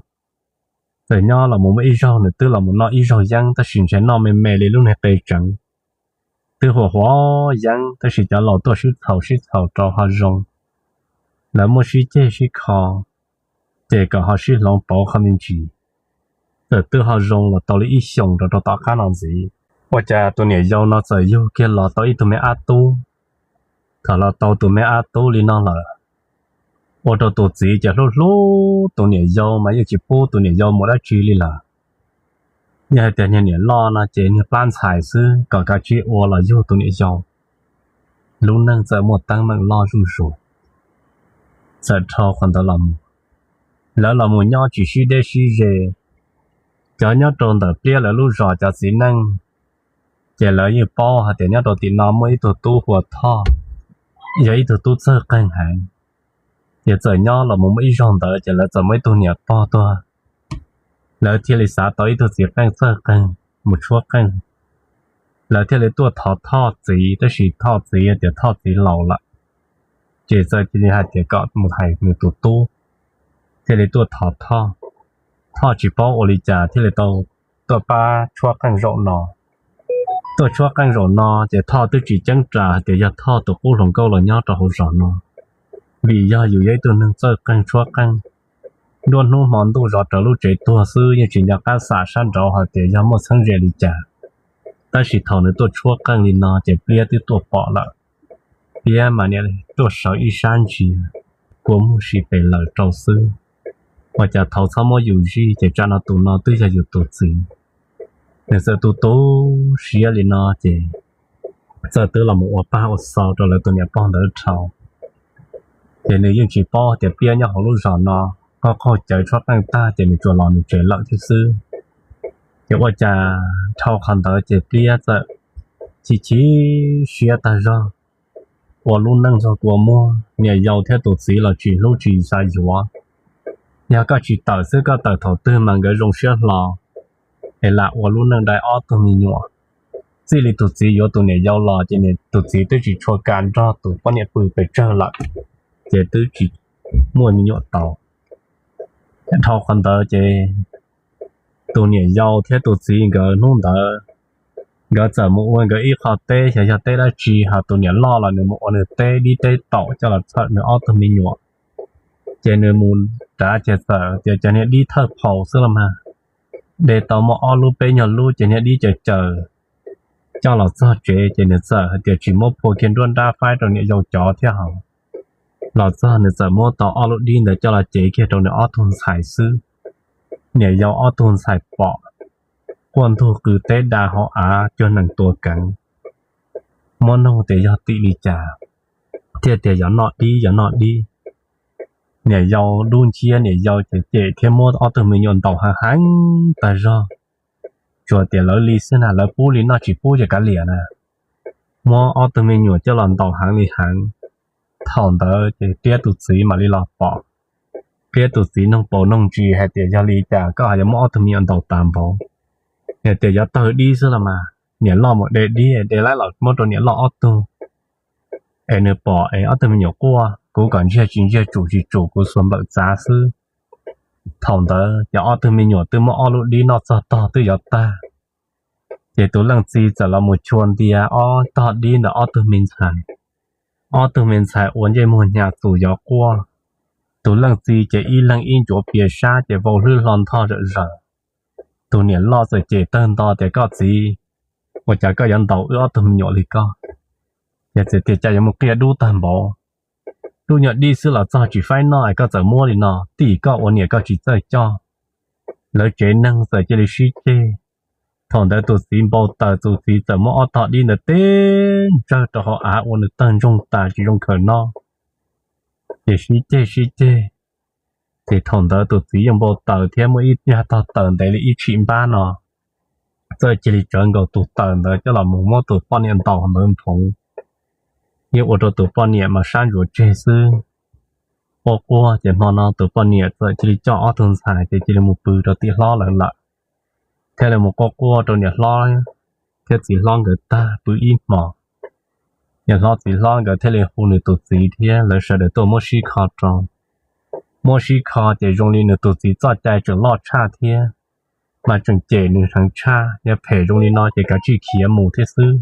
txawm nyob los mus muaj ib zaug nws twb los mus noj ib zaug yeeb tab sis ntshe noj me me li lub niag qe tseev, twb huam huam yeeb tab sis cov laus tuaj sib txhaum sib txhaum rau ho zoo. Lawv muab sib ceg sib kho, ces kom ho sib hloov pauv qhov me ntsis, txawm twb ho zoo los tau li ib xyoos rau rau tom qab no ntxiv. Ua cas tus niam yau no txawm yug kiag los tau ib tug me ab tub. Thaum los tau tus me ab tub li no lawm, ua rau tus txiv ces hlub hlub tus niam yau mas yeej tsis pub tus niam yau mus dab tsi li lawm. Yog hais tias niag niam loj no ces niag plab ntxhais xwb kom kav tsij ua los yug tus niam yau. Lub neej txawm muaj teeb meem loj zuj zus. Txawm dhau qhov ntawd los mus, lawv los mus nyob tsis sib deb sib ze. Cov nyob rau ntawm Pliab lawv lub zos cov txiv neej, ces lawv yeej paub hais tias nyob rau tim no muaj ib tug tub hu ua Thoj, yog ib tug tub txawj qeej heev. Ces txawm nyob los mus muaj ib zaug ntawd ces lawv txawm muaj ib tug niam pog tuag, lawv thiaj li xav tau ib tug txiv qeej txawj qeej mus tshuab qeej. Lawv thiaj li tuaj thov Thoj txiv, tab sis Thoj txiv tias Thoj txiv laus lawm, ces txawm cia li hais tias kom mus hais nws tus tub, thiaj li tuaj thov Thoj. Thoj tsis paub ua li cas thiaj li tau tuaj pab tshuab qeej zaum no. Tuaj tshuab qeej zaum no ces Thoj twb tsis ceeb ras hais tias yog Thoj tus qub hluas nkauj los nyob rau hauv zos no, vim yog yus yog ib tug neeg txawj qeej tshuab qeej. Nruab hnub hmo ntuj zov rawv lub tsev tuag xwb yeej tsis nco qab xam sab nraud hais tias yog muaj txheeb ze li cas. Tab sis thaum nws tuaj tshuab qeej li no ces Pliab twb tuaj pom lawm. Pliab mas niam tuaj sawv ib sab ntsia, kua muag si pes lawm rau xwb. Ua cas thaum txhob muab yus zij ces tsam no tus no twb yog yus tus txiv. Nws txawm tu tu siab li no ces txawm twb los mus ua paj ua xau rau lawv tus niam pog ntawd dhau. Ces nws yeej tsis paub tias Pliab nyob hauv lub zos no, qaug qaug cawv tshuab qeej tag ces nws tsuas los nws tsev lawm thiab xwb. Ces ua cas dhau qhov ntawd ces Pliab txawm chim chim siab tag zog, ua lub neej txog kua muag, niam yau thiab tus txiv los tsis hlub tsis xav yuav. Yog koj tsis tawm xwb koj tawm thaum twg mas nkawd zoo siab hlo, es lam ua lub neej dai ob tug me nyuam. txij li tus txiv yuav tus niam yau los ces tus txiv twb tsis tshua kam nrog tus poj niam pw pes tsawg lawm, ces twb tsis muaj me nyuam tau. Dhau qhov ntawd ces tus niam yau thiab tus txiv nkawd hnub ntawd nkawd txawm mus ua nkawd ib qho teb, xyov yog teb dab tsi, ho tus niam loj los nws mus ua nws teb dib teb taum coj los txhawm nws ob tug me nyuam. Ces nws mus rau ces txawm tias cov niag dib thawj phaus xwb los mas, de tau muaj ob lub peb nyuag lub ces niag dib caws caws coj los txog tsev ces nws txawm hais tias tsis muab phua kiag nruab nrab faib rau niam yau cov thiab hos. Los txog nws txawm muab tau ob lub dib ntawd coj los cev kiag rau nws ob tug ntxhais xwb. Niam yau ob tug ntxhais pom, quaj ntug qw teb da hauv av cuag nees tua keev, muab noog tias yog tim li cas, thiaj tias yog noj dib, yog noj dib. Niam yau dub nciab, niam yau ces cem thiab muab ob tug me nyuam ntaus heev heev tag zog. Tsuas tias lawv li xwb na, lawv pub li noj, tsis pub ces kav liam na. Muab ob tug me nyuam coj los ntaus heev li heev. Thaum ntawd ces Pliab tus txiv mam li los pom. Pliab tus txiv noog paus noog ntsis hais tias yog li cas koj ho yuav muab ob tug me nyuam ntaus tas npaum. Hais tias yuav tawg dib xwb los mas, niam loj mus de dib, de laib los muab rau niam loj ob tug. Es nws pom es ob tug me nyuam quaj, kuv kom ntsiag tsis ntsiag, tsum tsis tsum, kuv xuas nplawm txav xwb. Thaum ntawd ces ob tug me nyuam twb muab ob lub dib noj txog tog twb yuav tag, ces tus leej txiv txawm los mus chua ntia ob tog dib ntawm ob tug me ntxhais. Ob tug me ntxhais ua ntsej muag hnyav txus yuav quaj. Tus leej txiv ces ib leeg ib ncuav pias sab ces vau hlwb hlo ntho zom zaws. Tus niam loj txawm cem tawg nto tias koj txiv, ua cas koj yuav ntaus wb ob tug me nyuam li koj? Yog txiv tias cas yuav mus qia dub tag npaum, lub nyuag dib xwb los txog tsis faib noj es koj txawm muab li no, tij koj ua niam koj tsis txawj coj. Lawv tsev neeg txawm cia li sib ceg. Thaum ntawd tus txiv npau taws, tus txiv txawm muab ob tog dib ntawd teb ntsawg rau hauv av ua nws tawg ntsoog tas tsis zoo khaws noj. Ces sib ceg sib ceg, ces thaum ntawd tus txiv yeej npau taws thiab muaj ib nyuag tog taws ntev li ib tshim npab no, txawm cia li tsawv nkaus tus taws ntawd coj los mus muab tus poj niam ntaus ntawd nphoov. Yeej ua rau tus poj niam mas sab ntsuav tseg xwb. Quaj quaj ces hmo no tus poj niam txawm cia li coj ob tug ntxhais ces cia li mus pw rau tim hlob lawv lawm, thiaj li mus quaj quaj rau niam hlob thiab txiv hlob nkawd tag pw ib hmos. Niam hlob txiv hlob nkawd thiaj li hu nws tus txiv thiab lawv sawv daws tuaj muab sib kho rau. Muab sib kho ces zoo li nws tus txiv txoj cai tseem loj tshaj thiab, mas tseem cem nws heev tshaj, yog phem zoo li no ces kav tsij khiav mus thiab xwb.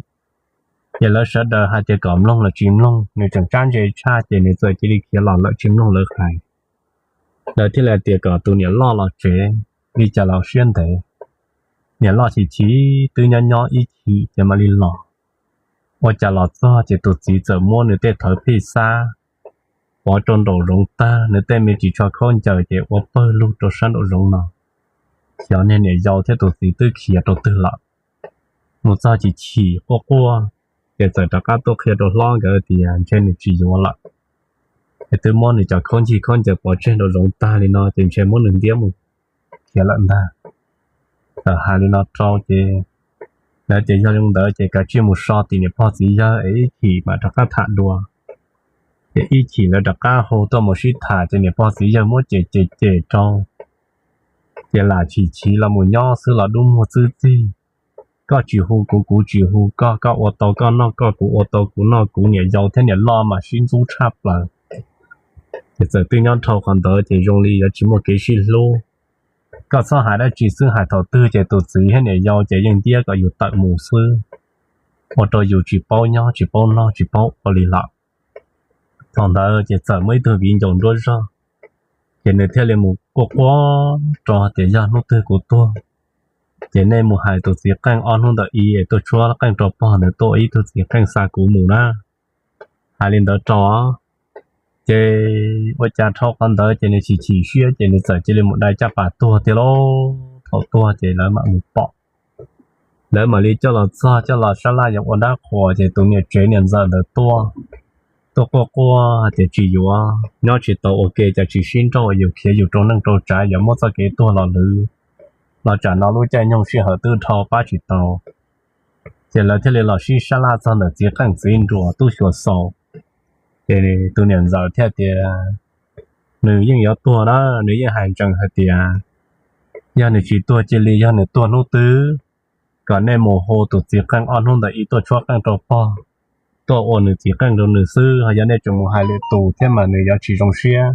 Ces lawv sawv daws hais tias kom mloog los tsis mloog, nws tseem tsab ntse tshaj ces nws txawm cia li khiav los lawm tsis mloog lawv hais. Lawv thiaj li tias kom tus niam loj los tsev, li cas los siab ntev. Niam loj chim chim twb nyob nyob ib chim ces mam li los. Ua cas los txog ces tus txiv txawm muab nws tej thawv phij xab pov rau nraum zoov tag, nws tej me ris tsho khaub ncaws ces ua pawg lug rau sab nraum zoov no. Xyov niag niam yau thiab tus txiv twb khiav rau twg lawm. Mus txog chim chim quaj quaj, ces txawm rov qab tuaj qhia rau hlob nkawd tias ntshe nws tsis yuav lawm. Es twb muab nws cov khaub ncig khaub ncaws pov tseg nraum zoov tag li no ces ntshe muab nws ntiab mus khiav lawm ntag. Txawm hais li no rau ces lawv tias yog li ntawd ces kav tsij mus so tim niam pog txiv yawg es ib chim mam rov qab tham dua. Ces ib chim lawv rov qab hu tuaj mus sib tham ces niam pog txiv yawg muab cem cem cem rau. Ces lam chim chim los mus nyob xwb los dub muag txwb txig. Koj tsis hu kuv, kuv tsis hu koj, koj ua tau koj noj koj, kuv ua tau kuv noj kuv, niam yau thiab niam loj mas sib ntxub tshaj plaws. Ces txawm twb nyob dhau qhov ntawd ces zoo li yuav tsis muaj kev sib hlub. Koj txhob hais dab tsi xwb, hais thaum twg ces tus txiv thiab niam yau ces yeej ntiab kom yus tawm mus xwb, ua rau yus tsis paub nyob tsis paub noj tsis paub ua li lawm. Thaum ntawd ces txawm muaj ib tug viv ncaus nruab zog, ces nws thiaj li mus quaj quaj rau tias yog hnub twg kuv tuag, ces nej mus hais tus txiv qeej ob hnub ntawm ib es tuaj tshuab qeej rau pog ntawd tuaj ua ib tug txiv qeej xa kuv mus na. Hais li ntawd rau, ces ua cas dhau qhov ntawd ces nws chim chim siab ces nws txawm cia li mus dai caj pas tuag tiag lauj. Thaum tuag ces lawv mam mus pom, lawv mam li coj los txog coj los sab laj yuav ua dab qhuas ces tus niam tsev niam ntxawm ntawd tuaj, tuaj quaj quaj tias tsis yuav, nyob tsis tau ua ke cas tsis sib nrauj, yus khiav yus rau neej rau tsav yuav muab txoj kev tuag los lwv, los tsam no lub caij nyoog sij hawm twb dhau pab tsis tau. Ces lawv thiaj li los sib sab laj txog ntawm txiv qeej txiv nruas tub xyuas xaus. Ces tus niam ntxawm thiaj tias nws yeej yuav tuag na, nws yeej hais ntsees hais tias yog nws tsis tuag cia li, yog nws tuag hnub twg kom nej mus hu tus txiv qeej ob hnub ntawd ib tuaj tshuab qeej rau pog, tuaj ua nws txiv qeej rau nws xwb, ho yog nej tseem mus hais lwm tus thiab mas nws yuav tsis zoo siab,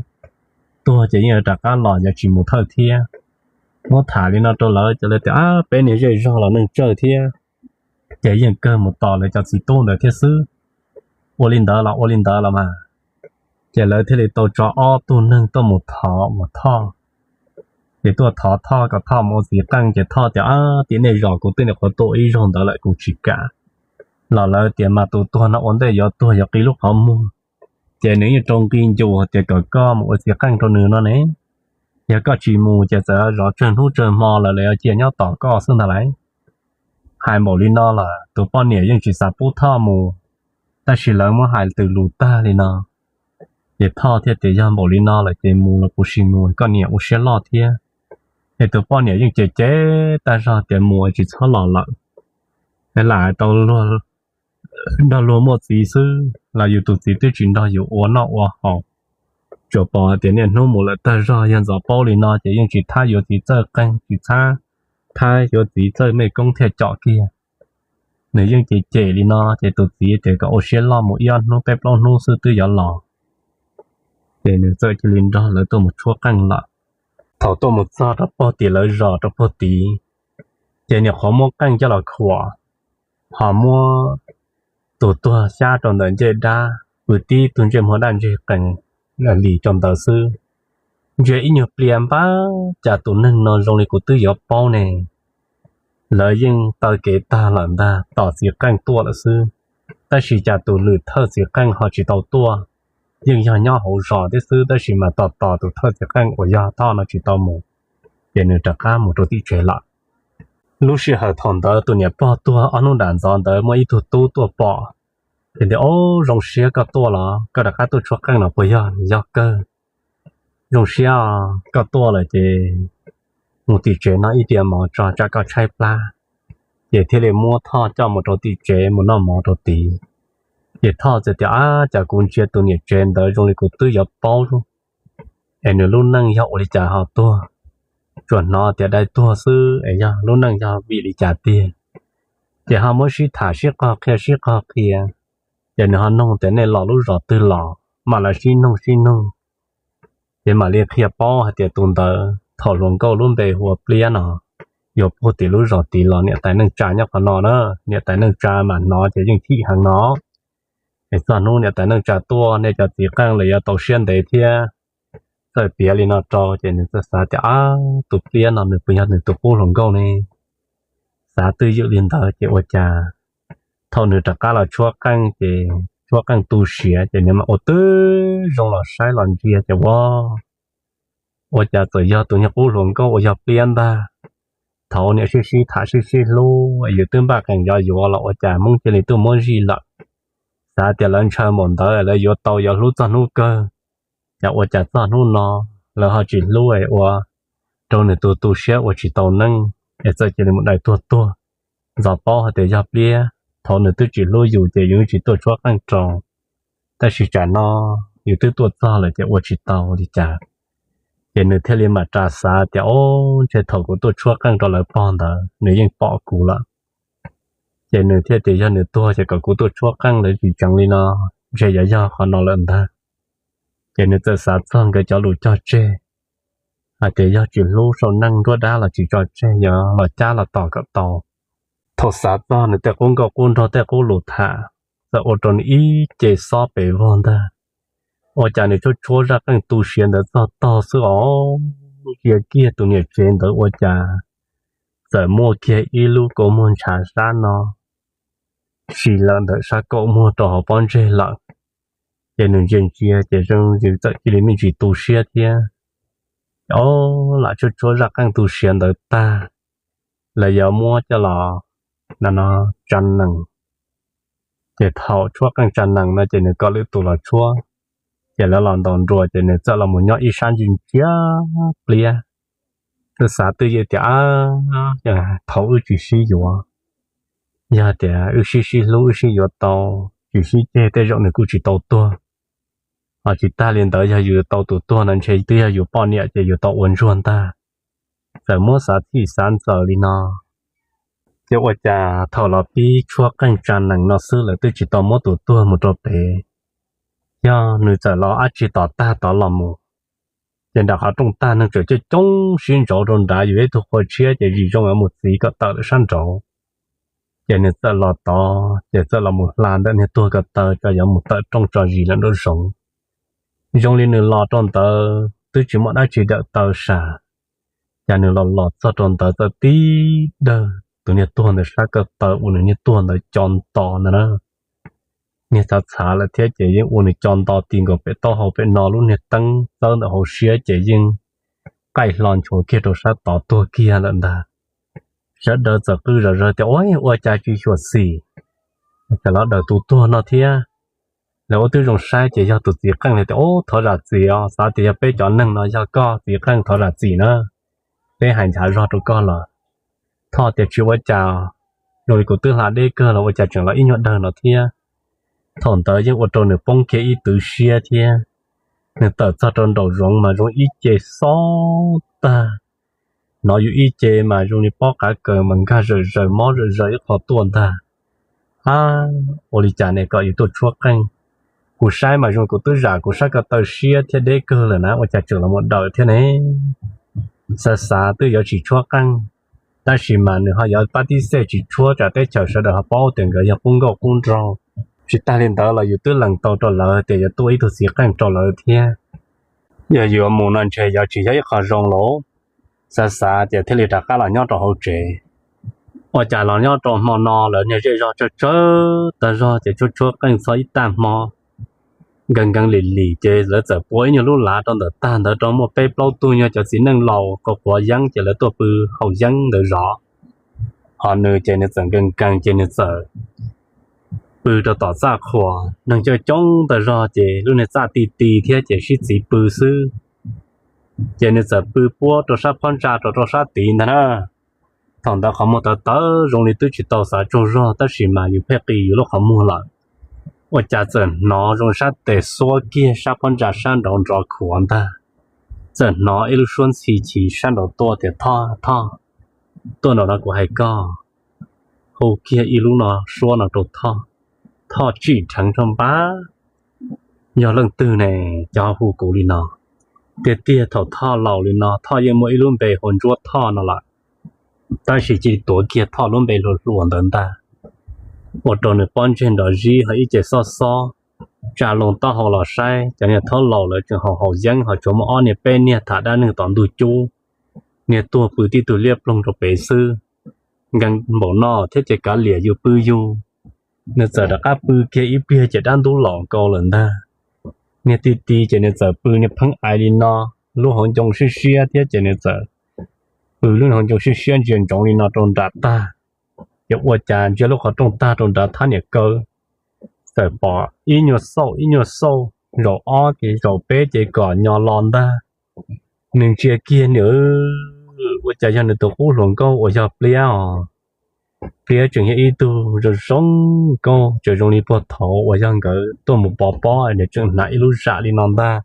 tuag ces yeej yuav rov qab los yuav tsis mus thawj thiab. Muab tham li no rau lawv ces lawv tias, Ab, peb niag zej zog los neeg tsawg thiab, ces yeej kawg mus tos lawv cov txiv tub ntawd thiab xwb. Ua li ntawd los ua li ntawd los mas. Ces lawv thiaj li tau tso ob tug neeg tuaj mus thov mus Thoj. Ces tuaj thov Thoj kom Thoj mus ua txiv qeej, ces Thoj tias, Ab, tim nej zos kuv twb niam qhuav tuaj ib zaug ntawd lawm kuv tsis kam. Los lawv tias mas tus tuag no ua ntej yuav tuag yuav qi lub qhov muag, ces nws yeej rau nqi ncus tias kom koj mus ua txiv qeej rau nws no ne. Yog koj tsis mus ces txawm zov tsawg hnub tsawg hmo lawv yuav cia nyob tos koj xwb ntag lauj. Hais npaum li no lawm tus poj niam yeej tsis xav pub Thoj mus, tab sis lawv muab hais tus lus tag li no, ces Thoj thiaj tias, Yog npaum li no lawm ces mus los kuv sim mus, koj niam ua siab loj thiab. Es tus poj niam yeej cem cem tag zog tias mus tsis txhob los lawm, es lam tau nrog luag muaj txiv xwb los yus tus txiv twb tsis nrog yus ua noj ua haus. Tsuas pom tias niaj hnub mus lawm tag zog, yog ntxov paub li no ces yeej tsis thab yuav txiv txawj qeej, tsis thab, thab yuav txiv txawj mej koob thiaj com kiag. Nws yeej cem cem li no ces tus txiv tias kom ua siab loj mus ib ob hnub peb plaub hnub xwb twb yuav los. Ces nws txawm cia li nrog lawv tuaj mus tshuab qeej lawm. Thaum tuaj mus txog rau pog tim lawv zos rau pog tid, ces niam qhuav muab qeej coj los khuam, ho muab tus tuag xyab rau ntawm ncej dab, pw tib tug ntsej muag daj ntseg qees lis rau ntawd xwb. Ntsia ib nyuag pliag npab, cas tus neeg no zoo li kuv twb yuav paub ne. Lawv yeej taw kev tag lawm ntag, tos txiv qeej tuaj lawm xwb, tab sis cas tus lwm thawj txiv qeej ho tsis tau tuaj. Yeej yog nyob hauv zos thiab xwb, tab sis mas tos tos tus thawj txiv qeej uas yog Thoj no tsis tau mus, ces nws rov qab mus rau tim tsev lawm. Lub sij hawm thaum ntawd tus niam pog tuag ob hnub nram ntxov ntawd muaj ib tug tub tuaj pom, ces tias, Ob, zoo siab koj tuaj los koj rov qab tuaj tshuab qeej no puas yog? Yog kawg. Zoo siab koj tuaj lawm ces mus tim tsev noj ib tia mov tso tsam koj tshaib plab. Ces thiaj li muab Thoj coj mus rau tim tsev mus noj mov rau tid. Ces Thoj txawm tias, Ab, cas kuv ntsia tus niam tsev ntawd zoo li kuv twb yuav paub, es nws lub neej yog ua li cas ho tuag? Tsuas hnov tias dai tuag xwb, es yog lub neej yog vim li cas tiag? Ces ho muab sib tham sib qog qhia sib qog qhia, ces nws ho noog tias, Nej los lub zos twg los? Mam li sib noog sib noog, ces mam li qhia paub hais tias tus ntawd thaum hluas nkauj lub npe hu ua Pliab no, yuav puag tim lub zos tid los niam tais neej tsa nyob qhov no na. Niam tais neej tsa mas hnov ces yeej chim heev no. Es txog hnub niam tais neej tsa tuaj nej cov txiv qeej los yuav tau siab ntev thiab. Txawm piav li no rau ces nws txawm xav tias, Ab, tus Pliab no nws puas yog nws tus qub hluas nkauj ne? Xav twj ywm li ntawd ces ua cas thaum nws rov qab los tshuab qeej ces tshuab qeej tu siav ces nws mam ua twb zoo los saib los ntsia ces ua, ua cas txawm yog tus niag qub hluas nkauj uas yog Pliab ntag. Thaum niam sib sib tham sib sib hlub es yus twb npaj qees yov yuav los ua cas Hmoob cia li tuaj muab zij lawm. Xav tias lawv ntshaw npaum ntawd lawv yuav tau yuav hlub txog hnub kawg, cas ua cas txog hnub no lawv ho tsis hlub es ua rau nws tu tu siab ua tsis tau neej es txawm cia li mus dai tuag tuag. Ntxov paub hais tias yog Pliab, thaum nws twb tsis hlub yus ces yus tsis tuaj tshuab qeej rau, tab sis tsam no yus twb tuaj txog lawm ces ua tsis tau li cas. Ces nws thiaj li mam ras xav tias, Ob, ntshe thaum kuv tuaj tshuab qeej rau lawv pog ntawd nws yeej pom kuv lawm. Ces nws thiaj tias yog nws tuag ces kom kuv tuaj tshuab qeej lawv tsis tseev li no, ntshe yuav yog qhov no lawm ntag. Ces nws txawm xav txog nkawd cov lus cog tseg hais tias yog tsis hlub sau neej nruab dab los tsis tso tseg, yog los cab los tos kom tau. Thaum xav txog nws tej qub nkauj qub nraug tej qub lus tham, txawm ua rau nws ib ce xob pes vog ntag. Ua cas nws tshuab tshuab zaj qeej tu siav ntawd txog tog xwb os, ntsia kiag tus niam tsev ntawd ua cas txawm muaj kiag ib lub kua muag ntshav sab no si lawm ntawm sab kaum muag rau hauv pob ntseg lawm. Ces nws ntsia ntsia ces zoo yws txawm cia li me ntsis tu siab thiab. Ces ob lam tshuab tshuab zaj qeej tu siav ntawd tag, lawv yuav muab coj los no no tsa nees. Ces thaum tshuab qeej tsa nees no ces nws kom lwm tus los tshuab, ces lawv los ntaus nruas ces nws txawm los mus nyob ib sab ntsia ntsia Pliab. Twb xav twj ywm tias, Ab, thaum wb tsis sib yuav, yog tias wb sib sib hlub wb sib yuav tau, tsis sib ceg tej zaum nws kuj tsis tau tuag. Ho tsis tag li ntawd yog yus tau tus tuag no ntshe twb yog yus poj niam ces yus tau ua ntsuag ntag. Txawm muab xav txhij xav ntxaws li no, Ces ua cas thaum los pib tshuab qeej tsa nees no xwb lawv twb tsis tau muab tus tuag mus rau pem, yog nws txawm los dab tsi tom tag tod los mus. Ces nram qhov rooj tag neeg tseem coob coob sib ntsauv rau nrad, yus ib tug qhua tshiab ces zis zoo yuav mus txiv kom tawm lawm sab nraud. Ces nws txawm los tod ces txawm los mus hla ntawm niag tuag ko taw tso yuav mus tawm rooj tso zis lawm nraum zoov. Zoo li nws los rau ntawd twb tsis muaj dab tsi dawm taw sam, cas nws los los txog rau ntawd txawm tib dawg tus niag tuag ntawd sab ko taw ua nws niag tuag ntawd co nto ntawd na. Niag txhav txhav lawm thiab ces yeej ua nws co nto ti nkaus pem taub hau pem no, lub niag teeb txawb ntawm hauv siab ces yeej qaij hlo nchuav kiag rau sab tod tuag kiag lawm ntag. Sawv daws txawm qw zom zaws tias, Ua, ua cas tsis xyuam xim, cas los daws tus tuag no thiab? Lawv ua twb zoo saib ces yog tus txiv qeej li tias, Ub, thov zam txim os, xav tias yog peb cov neeg no, yog koj txiv qeej thov zam txim na, peb hais nchav zog rau koj lawm. Thoj tias, Tsis ua cas, zoo li kuv twb hla deb kawg los ua cas tseem los ib nyuag dawg no thiab. Thaum ntawd yeej ua rau nws poob kiag ib twv siab thiab. Nws tawm txog rau nraum zoov mas zoo ib ce xob tag, hnov yus ib ce mas zoo li pob qav kaws mas nkag zawm zaws mob zawm zaws ib qho tuaj ntag. A, ua li cas ne, kom yus tuaj tshuab qeej, kuv saib mas zoo kuv twb zam kuv sab ko taw siab thiab deb kawg lawm na, ua cas tseem los mus dawm thiab ne? Xav xav twb yuav tsis tshuab qeej, tab sis mas nws ho yuav pab tib xej tsis tshuab tsam teb chaws sawv daws ho paub tias nkawd yog qub nkauj qub nraug. Tsis tag li ntawd los yus twb lees tau rau lawv tias yuav tuaj ib tug txiv qeej rau lawv thiab. Yog yuav mus no ntshe yuav tsis yog ib qho zoo lauj. Xav xav ces thiaj li rov qab los nyob rau hauv tsev. Ua cas los nyob rau hmo no lawv niag zej zog tsawg tsawg tag zog ces tshuab tshuab qeej txog ib tag hmo, nkees nkees lim lim ces lawv txawm pua ib nyuag lub lav rau ntawm tag ntawd rau muaj peb plaub tug nyuag cov txiv neej laus qhuav qhuav yeeb ces lawv tuaj pw haus yeeb ntawd zov. Ho nws ces nws txawm nkees nkees ces nws txawm pw rau tom txaj qhua, neeg coob coob tag zog ces lub niag txaj ti ti thiab ces sib txiv pw xwb. Ces nws txawm pw puab rau sab phab ntsa rau rau sab tid ntag na. Thaum ntawd qhov muag tawv tawv zoo li twb tsis tau xav tsaug zog tab sis mas yus pheej qis yus lub qhov muag lawm. Ua cas txawm hnov zoo sab tes xuab kiag sab phab ntsa sab nraud nrov khuav ntag. Txawm hnov ib lub suab ntxhi chim sab nraud tuaj tias, Thoj, Thoj, tuaj nraum no kuv hais koj. Hu kiag ib lub no suab no rau Thoj. Thoj tsim dheev rau npab, yog leej twg ne, cov hu kuv li no? Tiag tiag thaum Thoj laus li no Thoj yeej muaj ib lub npe hu Ntsuab Thoj no lawm, tab sis cia li tuav kiag Thoj lub npe hluas hluas ntawd ntag. Ua rau nws pob ntseg nrov zib ho ib ce xob xob. Tsa loo taub hau los saib cov niag thaub laus lawv tseem haus haus yeeb ho tsuas muaj ob niag peb niag tham dab neeg tom ntug cub. Niag tuag pw tib tug liab ploog rau pem xwb, nkees npaum no thiab ces kav liam yus pw yus. Nws txawm rov qab pw kiag ib pliag ces dab ntub los nkaus lawm ntag. Niag ti ti ces nws txawm pw niag pheeb ais li no, lub hauv ncoo siab siab thiab ces nws txawm pw lub hauv ncoo siab siab ntsia ntsoov li no rau nram tag. Ces ua cas ntsia lub qhov rooj tag rau nrad thab niam kaw, txawm pom ib nyuag xauj ib nyuag xauj, zaum ob ces zaum peb ces kom nyo los ntag. Nws ntsia kiag nws, ua cas yog nws tus qub hluas nkauj uas yog Pliab os. Pliab tseem yog ib tug zoo zoo nkauj tseem zoo li puag thaud uas yog nkawd tuaj mus pov pob nws tseem hnav ib lub zam li no ntag.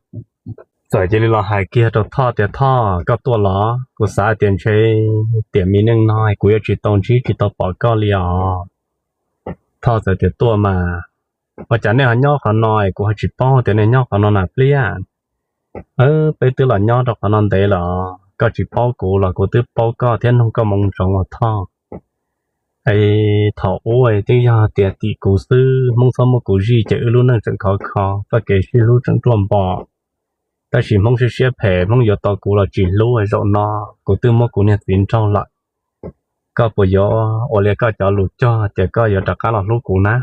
Txawm cia li los hais kiag rau Thoj tias, Thoj, koj tuaj los? Kuv xav tias ntshe tiam mi neej no kuv yuav tsis tau ntsib tsis tau pom koj li os. Thoj txawm tias, Tuaj mas. Ua cas nej ho nyob qhov no es kuv ho tsis paub tias nej nyob qhov no na Pliab? Peb twb los nyob rau qhov no ntev lawm, koj tsis paub kuv los kuv twb paub koj thiab noog koj moo ntsoov os Thoj. Es thaum ub twb yog tias tim kuv xwb, Hmoob txhob muab kuv zij ces wb lub neej tseem khov kho, txoj kev sib hlub tseem ruaj npo. Tab sis Hmoob siab siab phem, Hmoob yuav tau kuv los tsis hlub, zaum no kuv twb muab kuv niag txiv nraug lawm. Koj puas yuav ua li koj cov lus cog ces koj yuav rov qab los hlub kuv na?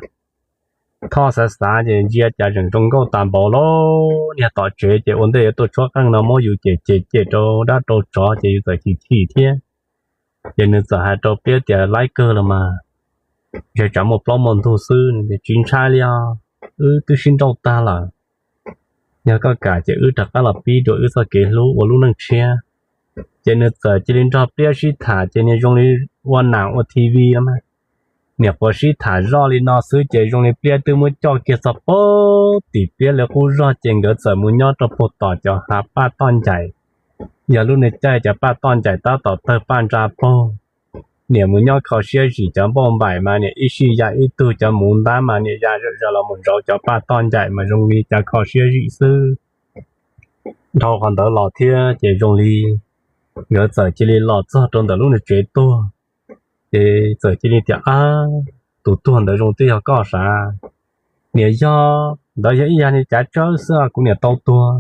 Thoj xav xav ces ntsia cas tseem zoo nkauj tas npaum li. Niag tom tsev ces ua ntej yuav tuaj tshuab qeej no muab yus cem cem cem rau dab rau tsov ces yus txawm chim chim thiab. Ces nws txawm hais rau Pliab tias, Laib kawg los mas, ntshe tsam muaj plaub muaj ntug xwb. Tsis ntshai li os, wb twb sib nrauj tag lawm. Yog koj kam ces wb rov qab los pib dua wb txoj kev hlub ua lub neej tshiab. Ces nws txawm cia li nrog Pliab sib tham ces niag zoo li ua nam ua T V los mas. Niam quav sib tham zoj li no xwb ces zoo li Pliab twb muab coj kiag txog puag tim Pliab lawv qub zog ces nkawd txawm mus nyob rau puag tom cov hav paj toj ncaim. Yog lub niag caij cov paj toj ncaim tab tom tawg paj ntsa paug, Niam mus nyob kho siab zim cov npauj npaim mas niam ib sij ya ib tug, cov muv ntab mas niam ya zom zaws los mus ntsauv cov paj toj ncaim mas zoo li cas kho siab zim xwb. Dhau qhov ntawd los thiab ces zoo li nkawd txawm cia li los txog rau ntawm lub niag tsev tuag, ces txawm cia li tias, Ab, tus tuag ntawd zoo twb yog koj sav? Niam, yog ntawd, yog ib yam li cav tsawb xwb, kuv niam tau tuag.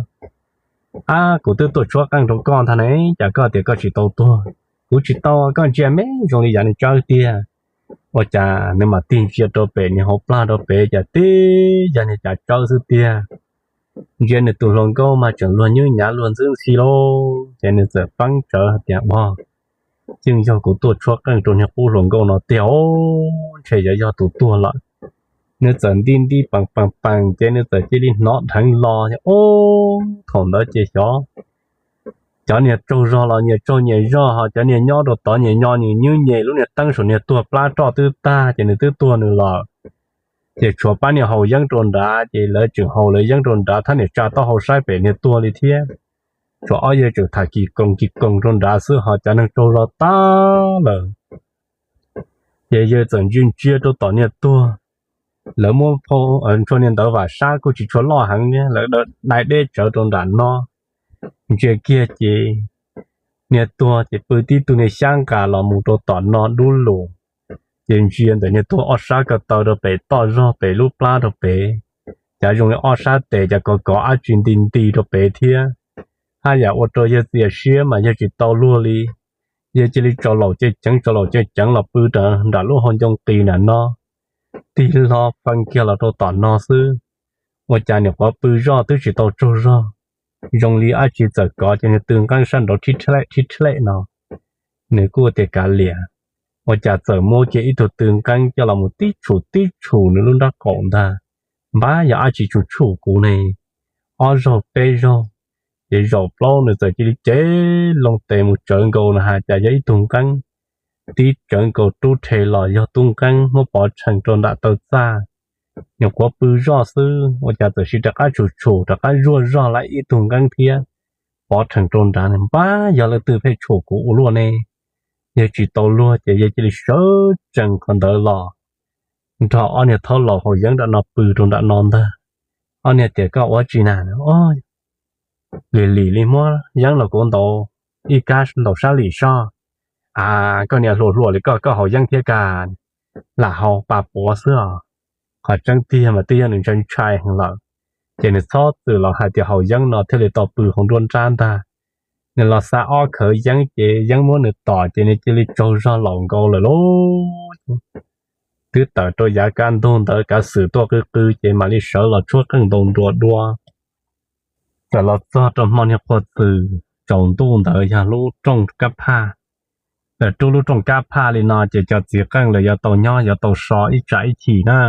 Ab, kuv twb tuaj tshuab qeej rau koj ntag ne, cas koj tias koj tsis tau tuag? Kuv tsis tau, koj ntsia me zoo li yam niag tsawb tiag. Ua cas nws mam tig ntsia rau pem niag hauv plag rau pem, cas tib yam niag cav tsawb xwb tiag. Ntsia nws tus hluas nkauj mas tseem luag nyuj nyav luag ntxwb ntxhi lauj, ces nws txawm peeb tsawv hais tias, Ua, yeej yog kuv tuaj tshuab qeej rau niag qub hluas nkauj no tiag os, ntshe yuav yog tus tuag lawm. Nws txawm nti nti pees pees pees ces nws txawm cia li hnov dheev los. Ub, thaum ntawd ces xyov cov niag tsaug zog los nyias tsaug nyias zog, ho cov niag nyob rau tod nyias nyo nyias nyuj nyem, lub niag teeb saum niag tuag plab roj twb tag ces nws twb tuag nws lawm. Ces tshuav pab niag haus yeeb rau nrad, ces lawv tseem haus lawv yeeb rau nrad, thab niam tsa taub hau saib pem niag tuag li thiab. Tshuav ob yawg tseem tham kis koos kis koos rau nrad xwb, ho cov neeg tsaug zog tag lawm. Ces yawg txawm ntsia ntsia rau tom niag tuag, lawv muab phau ntshua niag ntawd vam sab kuj tsis tshua loj heev thiab, lawv dai deb tsawv rau nram no. Ntsia kiag ces niag tuag ces pw tib tug niag xyab nqas los mus rau tom no dub lus. Ces ntsia ntawm niag tuag ob sab ko taw rau pem toj zog pem lub plab rau pem, cas zoo li ob sab tes cas kov kov dab tsi nti nti rau pem thiab. Haj yam ua rau yawg txias siab mas yawg tsis tau luag li. Yawg cia li tso laum cev ceev tso laum cev ceev los pw nram lub hau ncoo qis nram no, tig hlo fee kiag los rau tom no xwb. Ua cas niam qhuav pw zoj twb tsis tau tsaug zog, zoo li dab tsi txawm kov ces nws tw nqeeb sab nraud thib thlem thib thlem no. Nws kuj ua tias kav liam, ua cas txawm muab kiag ib tug tw nqeeb coj los mus tib tshum tib tshum nws lub nrab qaum ntag. Npab yog dab tsi tshum tshum kuv ne, ob zaug peb zaug, ces zaum plaub nws txawm cia li cev loo tes mus tsawv nkaus no has cas yog ib tug nqeeb. Tib tsawv nkaus rub rhe los yog tub nqeeb muab pov rhees rau nram taw txaj. Nyuam qhuav pw zoj xwb ua cas txawm sis rov qab tshum tshum rov qab zuaj zog lawm ib tug nqeeb thiab, pov rhees rau nrad. Npab yog leej twg pheej tshum kuv ua luaj ne. Yawg tsis tau luag ces yawg cia li sawv tsees qhov ntawd los nrog ob niag thaub laus haus yeeb nram no pw rau nram no ntag. Ob niag tias koj ua tsi na? Lim lim li muab yeeb los kuv ntaus ib kab ntaus sab lim soj. A, koj niag hluas hluas li koj, koj haus yeeb thiab kag, lam haus pa puav xwb os. Qhov tseeb tiag mas twb yog nws ntshai ntshai heev lawm, ces nws txhob txwm los hais tias haus yeeb no thiaj li tau pw hauv nruab nrab ntag. Nws los xa ob khawv yeeb ces yeeb muab nws tom ces nws cia li tsaug zog laus nkaus lawm lauj. Twb tawm rau yav kaj ntug ntawd kav xwm tuaj qw qw ces mam li sawv los tshuab qeej ntaus nruas dua. Txawm los txog rau hmo niag qhua txws tsaus ntuj ntawd yog lub rooj kab phaj. Lawv rub lub rooj kab phaj li no ces cov txiv qeej lawv yuav tau nyob yuav tau so ib tsam ib chim na.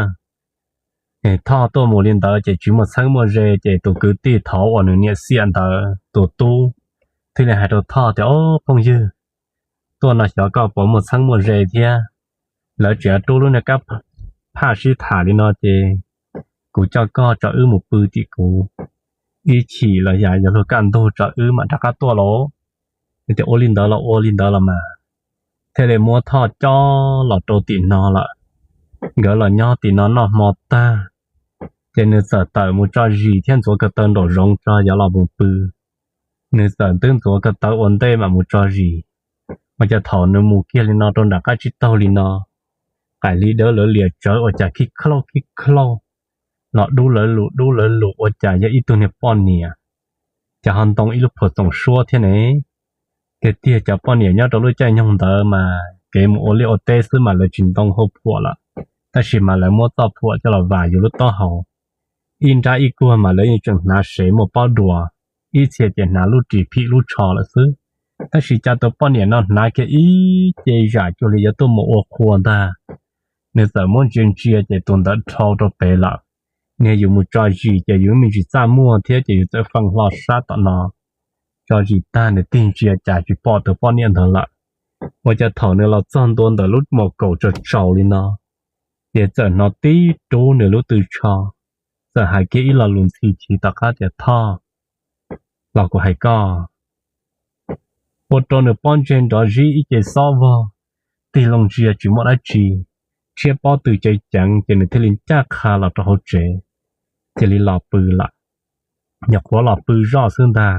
Thoj tuaj mus li ntawd ces tsis muaj txheeb muaj ze ces tus kwv tij thaud uas nws niam xiam ntawd tus tub thiaj li hais rau Thoj tias, Au phooj ywg, tuaj no xyov koj puas muaj txheeb muaj ze thiab. Lawv tseem yuav rub lub niag kab phaj sib tham li no ces kuv coj koj tso wb mus pw tim kuv ib chim los yog luag kaj ntug tso wb mam rov qab tuaj lauj. Tias ua li ntawd los ua li ntawd los mas, thiaj li muab Thoj cob los rau tim no lawm. Nkawd los nyob tim no noj hmo tag ces nws txawm tawm mus tso zis thiab ntxuav ko taw nraum zoov tso yuav los mus pw. Nws txawm twb ntxuav ko taw ua ntej mam mus tso zis, ua cas thaum nws mus kiag li no rau nram qab tsib taug li no, qaim li dawb lawv lias tsawv ua cas khib khlauj khib khlauj los dub lawv lus dub lawv lus ua cas yog ib tug niag poj niam, cas ho ntoo ib lub phuam txoom suab thiab ne. Tiag tiag cov poj niam nyob rau lub caij nyoog ntawd mas kev mus ua liaj ua teb xwb mas lawv tsis ntoo hauv phuam lawm, tab sis mas lawv muab txoj phuam coj los vam yus lub taub hau. Ib nrab ib kuag mas lawv yeej tseem hnav sev muaj pob duas, ib txhia ces hnav lub ris phim lub tsho lawm xwb. Tab sis cas tus poj niam no hnav kiag ib ce zam cuag li yuav tuaj mus ua qhua ntag. Nws txawm muab ntsia ntsia ces tus ntawd dhau rau pem lawm. Niag yus mus tso zis ces yus me ntsis txaj muag thiab ces yus txawm fee hlo sab tom no tso zis tag nws tig ntsia cas tsis pom tus poj niam ntawd lawm. Ua cas thaum nws los txog ntua ntawm lub mos kaum tsaus tsaus li no, ces txawm hnov tib rub nws lub tw tsho, txawm hais kiag ib lo lus ntxhi chiv tom qab tias, Thoj, los kuv hais koj. Ua rau nws pob ntseg nrov zib ib ce xob vog. tig loo ntsia tsis muaj dab tsi, tshiab pob tw ceev ceev ces nws thiaj li ncaj qha los rau hauv tsev, cia li los pw lawm. Nyuam qhuav los pw zoj xwb ntag,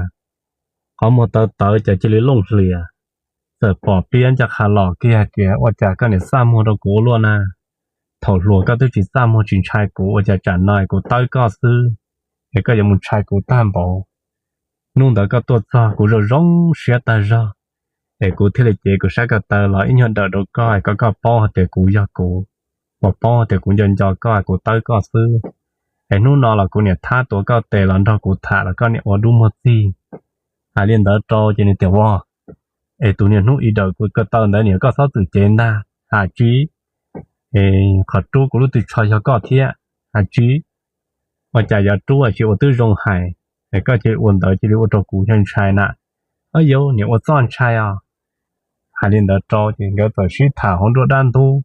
qhov muag tawv tawv ces cia li looj hlias, txawm pom Pliab ncaj qha los kiag hais tias, Ua cas koj niam txaj muag rau kuv ua luaj na? Thaum hluas koj twb tsis txaj muag tsis ntshai kuv, ua cas tsam no kuv tawb koj xwb es koj yuav mus ntshai kuv tag npaum? Hnub ntawd koj tuaj txog kuv zoo zoo siab tag zog, es kuv thiaj li cev kuv sab ko taw los ib nyuag dawm rau koj, kom koj paub hais tias kuv yog kuv, uas paub hais tias kuv nco nco koj, kuv tawb koj xwb. Es hnub no los kuv niam thab tuav koj tes los nrog kuv tham los koj niam ua dub muag txig. Hais li ntawd rau ces nws tias, Ua, es tus niag hnub ib dawm kuv ko taw ntawd niam koj txhob txwm cev ntag has tsi? Qhov rub kuv lub tw tsho yog koj thiab has tsi? Ua cas yuav rub tsis ua twb zoo hais, es koj cia li ua ntawd cia li ua rau kuv ntshai ntshai na. Au yau, niam ua txoj ntshai os. Hais li ntawd rau ces nkawd txawm sib tham hauv nruab dab ntub.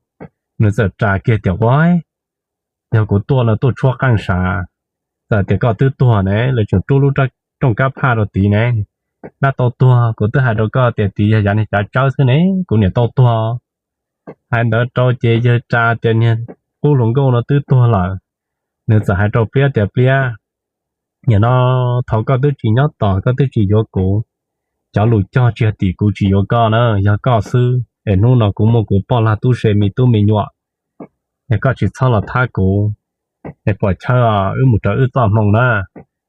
Nws txawm ras kiag tias, Ua, yog kuv tuaj los tuaj tshuab qeej sav, txawm tias koj twb tuag ne, lawv tseem rub lub rooj kab phaj rau tid ne. Dab tau tuag, kuv twb hais rau koj tias tid yog yav niag cav tsawb xwb ne, kuv niam tau tuag. Hais ntawd rau ces yawg ras tias niag qub hluas nkauj no twb tuag lawm. Nws txawm hais rau Pliab tias, Pliab, nim no thaum koj twb tsis nyob tos, koj twb tsis yuav kuv, cov lus cog tsis yog tim kuv tsis yuav koj na, yog koj xwb. Es hnub no kuv muaj kuv poj lag tub se me tub me nyuam, es koj tsis txhob los thab kuv. Es pom chaw wb mus raws wb txoj hmoo na.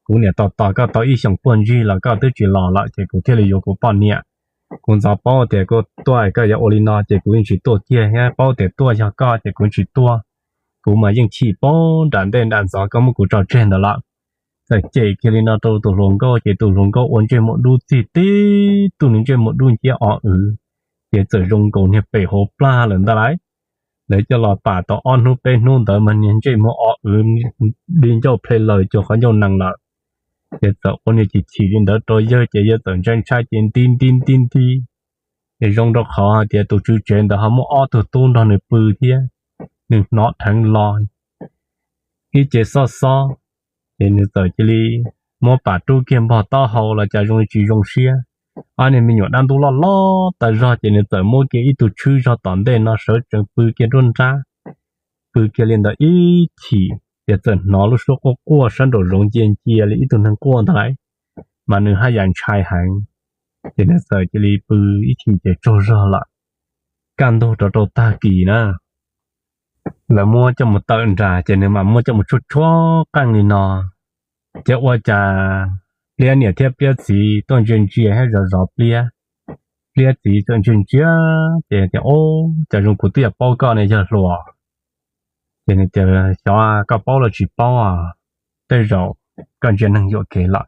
Kuv niam tos tos koj tau ib xyoos puag ncig los koj twb tsis los lawm ces kuv thiaj li yuav kuv poj niam. Kuv ntxov paub tias koj tuaj koj yuav ua li no ces kuv yeej tsis tuaj kiag thiab, paub tias tuaj yog koj ces kuv tsis tuaj. Kuv mas yeej chim paub nram ntej nram ntxov koj muab kuv tso tseg ntawd lawm. Txawm cem kiag li no rau tus hluas nkauj ces tus hluas nkauj ua ntsej muag dub txig tib tug niag ntsej muag dub nciab o wv, ces txawm zoo nkaus niag pem hauv plag lawm ntag lauj. Lawv coj los pam tau ob hnub peb hnub ntawd mas niag ntsej muag o wv di ncauj ple laws cuag qhov ncauj nees lawm. Ces txawm ua niag chim chim li ntawd rau yawg ces yawg txawm ntshai ntshai ces nti nti nti nti. Ces zoo rau qhov hais tias tus tswv tsev ntawd ho muaj ob tug tub nrog nws pw thiab, nws hnov dheev los ib ce xob xob, ces nws txawm cia li muab pam rub kiag npog taub hau los cas zoo li tsis zoo siab. Ob niag me nyuam dab ntub loj loj tas zog ces nws txawm muab kiag ib tug tshwb zog tom ntej no sawv tsees pw kiag nruab nrab. Pw kiag li ntawd ib chim ces txawm hnov lub suab quaj quaj sab nraum zoov ncia ncia li ib tug neeg quaj ntag lauj, mas nws haj yam ntshai heev. Ces nws txawm cia li pw ib chim ces tsaug zog lawm. Kaj ntug rau rau tag kis na, lawv muab coj mus tawm nram ces nws mam muab coj mus tshuab tshuab qeej li no. Ces ua cas Pliab niam thiab Pliab txiv tuaj ntsia ntsia thiab zov zov Pliab. Pliab txiv txawm ntsia ntsia ces tias, Ob, cas zoo kuv twb yuav paub koj ne yawg hluas. Ces nws tias, Xyov koj paub los tsis paub, tej zaum koj ntsia neeg yuam kev lawm.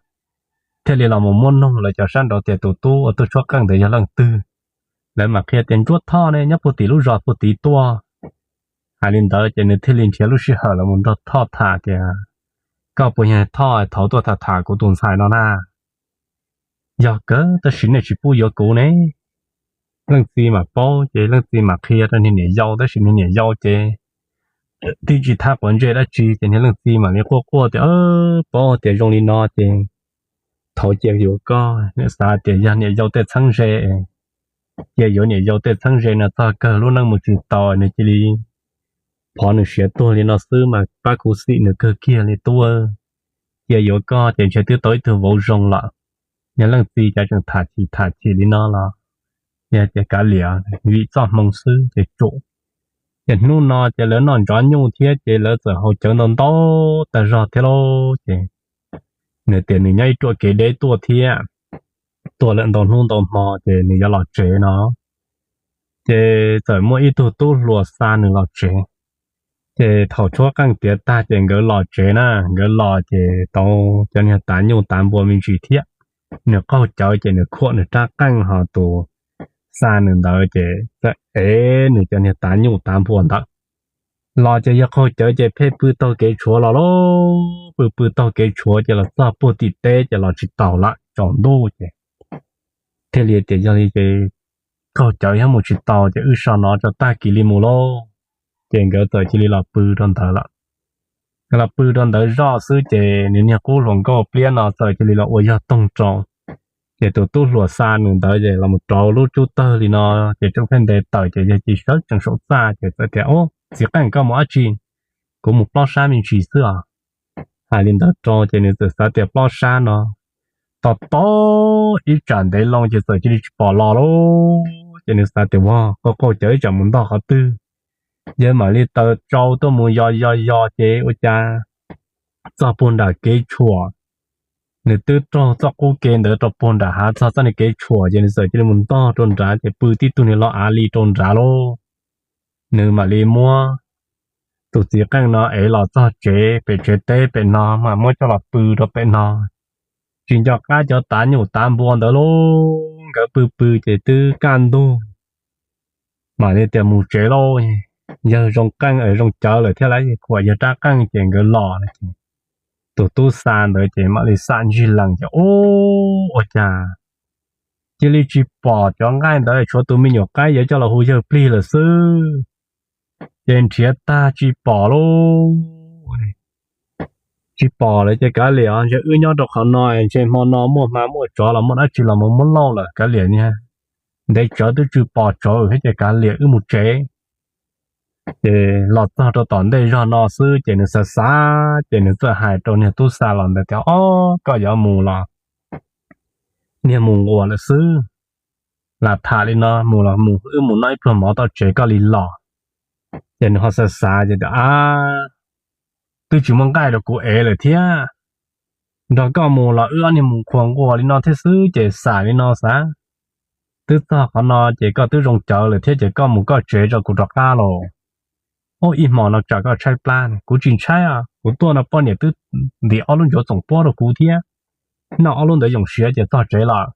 Thiaj li los mus muab noog lawv cov sab nraud tias tus tub uas tuaj tshuab qeej ntawd yog leej twg. Lawv mam qhia tias Ntsuab Thoj ne, nyob puag tim lub zos puag tid tuaj. Hais li ntawd ces nws thiaj li nrhiav lub sij hawm los mus nrog Thoj tham tias, Koj puas yog Thoj thaum tuaj tham tham kuv tus ntxhais no na? Yog kawg, tab sis nej tsis pub yuav kuv ne. Leej txiv mam paub ces leej txiv mam qhia rau niag niam yau, tab sis niag niam yau ces twb tsis thab quav ntsej dab tsi ces niag leej txiv mam li quaj quaj tias, Paub tias zoo li no ces thaum cia yuav koj, niam xav tias yog niam yau tej txheeb ze, cia yuav niam yau tej txheeb ze no txog kawg lub neej mus tsis tau, nws cia li phov nws siav tuag li no xwb mas pab khuv xim nws kawg kiag li tub. Cia yuav koj ces ntshe twb tau ib tug vauv zoo lawm. Niag leej txiv cas tseem tham chim tham chim li no los, yog tias kav liam, vim txoj hmoo xwb ces tsum. Ces hnub no ces lawv noj ntsov nyuj thiab ces lawv txawm haus cawv ntau ntau tag zog thiab lauj. Ces nws tias nws nyob ib ruam kev deb tuaj thiab, tuaj lawm ntau hnub ntau hmo ces nws yuav los tsev no. Ces txawm muaj ib tug tub hluas xa nws los tsev. Ces thaum tshuab qeej tiav tag ces nkawd los tsev na, nkawd los ces tau cov niag tav nyuj tav npua me ntsis thiab. Nws qaug cawv ces nws khuam nws rab qeej, ho tus xa nws ntawd ces txawm ev nws cov niag tav nyuj tav npua ntawd. Los ces yawg qaug cawv ces pheej pw taug kev tshuav los lauj, pw pw taug kev tshuav ces los txog puag tim teb ces los tsis taus lawm, tsaus ntuj ces thiaj li tias yog li ces qaug cawv thiab mus tsis tau ces wb so no tso tag kis li mus lauj. Ces nkawd txawm cia li los pw rau ntawd lawm. Nkawd los pw rau ntawd zoj xwb ces nws niag qub hluas nkauj Pliab no txawm cia li los ua yog toog rau. Ces tus tub hluas xa nws ntawd ces los mus rau lub cub tawg li no, ces tseem pheej nte taws ces yawg cia sawv tsees saum txaj ces txawm tias, Ub, txiv qeej, koj mus dab tsi? Kuv mus plob sab me ntsis xwb os. Hais li ntawd rau ces nws txawm xav tias plob sab no tos tos ib tsam ntev loo ces txawm cia li tsis pom los lauj. Ces nws xav tias, Ua, qaug qaug cawv ib tsam mus ntog qhov twg. Yawg mam li taws tsau tuaj mus yos yos yos ces ua cas txog puag nram kev tshuam, nws twb raug txoj qub kev ntawd rau puag nram hav txog txoj niag kev tshuam ces nws txawm cia li mus ntog rau nrad ces pw tib tug niag lo av li rau nrad lauj. Nws mam li muab tus txiv qeej no ev los txog tsev pem tsev teb pem no mas muab coj los pw rau pem no. Tsis nco qab cov tav nyuj tav npua ntawd lauj, nkawd pw pw ces twb kaj ntug, mam li tias mus tsev lauj. Yawg zoo qeej zoo cawv lawm thiab lauj, khuam yawg rab qeej ces nkawd los no ces tus tub xa ntawd ces mam li xam ntsig lees ces, Ub, ua cas cia li tsis pom cov nqaij ntawd, tshuav tus me nyuam qaib yuav coj los hu yawg plig lawm xwb. Ces nrhiav tag tsis pom lauj. Tsis pom lawm ces kav liam, ntshe wb nyob rau qhov no ntshe hmo no muaj hma muaj tsov los muaj dab tsi los mus muab lauj lawm, kav liam, ntev tsawv twb tsis pom tsov thiab ces kav liam wb mus tsev. Ces los txog rau tom ntej zog no xwb ces nws xav xav ces nws txawm hais rau niag tub xa los ntawd tias, Ob, koj yuav mus los niag mus nquas lawm xwb. Lam tham li no, mus los mus, wb mus noj ib pluag mov toj tsev koj li los. Ces nws ho xav xav ces tias, Ab, twb tsis muaj nqaij rau kuv ev lawm thiab. Nrog koj mus los wb ob niag mus khuas nquas li no thiab xwb ces xav li no xav, twb txog qhov no ces koj twb zoo cawv lawm thiab ces koj mus koj tsev tso, kuv rov qab los. Ub, ib hmo no tsam koj tshaib plab. Kuv tsis tshaib, kuv tuaj no poj niam twb ntim ob lub ncuav txoom puab rau kuv thiab, noj ob lub ntawd yoom siav ces txog tsev lawm.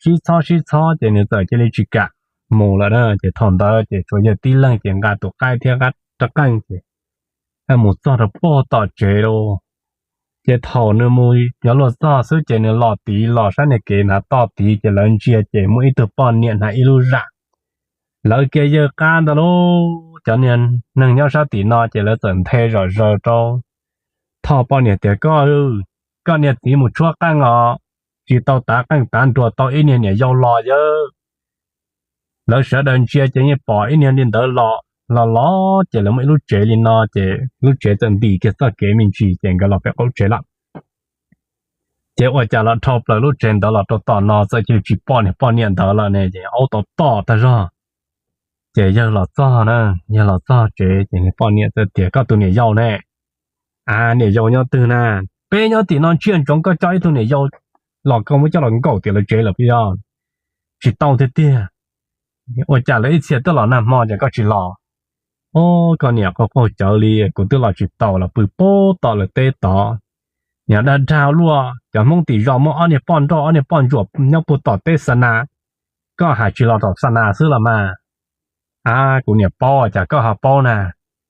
Sib txhob sib txhob ces nws txawm cia li tsis kam mus lawm na. Ces thaum ntawd ces tsuas yawg tib leeg ces nqa tus qaib thiab rab qeej ces mus txog rau puag tom tsev lauj. Ces thaum nws mus yuav luag txog xwb ces nws los tid los sab niag kev hnav toj tid ces lawv ntsia ces muaj ib tug poj niam hnav ib lub zam. Lawv kiag yawg qab ntawd lauj, cov niag neeg nyob sab tim no ces lawv txawm nthe zom zaws rau. Thov poj niam tias, Koj, koj niag txiv mus tshuab qeej os, tsis tau tav qeej tav nruas tau ib niag niam yau los yawg. Lawv sawv daws ntsia ces yeej pom ib niag li ntawd los los los ces lawv muaj ib lub tsev li no ces lub tsev txawm ntim kiag txoj kev me ntsis ces nkawd los pem qaum tsev lawm. Ces ua cas los dhau plaws lub tsev ntawd los rau tom no txawm cia li tsis pom niag poj niam ntawd lawm ne, ces aub tau tom tag zog. Ces yawg los txog na, yawg los txog tsev ces niag poj niam txawm tias, Koj tus niam yau ne? A, niam yau nyob twg na? Peb nyob tim no ntsia ntsoov koj coj ib tug niam yau los koj muab coj los nkaum tim lawv tsev lawm puas yog? Tsis tau tiag tiag. Ua cas lawv ib txhia twb los nag hmo ces koj tsis los? Ob, koj niam qaug qaug cawv li, kuv twb los tsis tau los pw puag tom lawv teb tod. Niam dag dag luaj, cov Hmoob tim zos muaj ob niag poj nrauj ob niag poj ntsuam nyob puag tom teb xa na, koj hais tsis los tom xa na xwb los mas. A, kuv niam paub, cas koj ho paub na?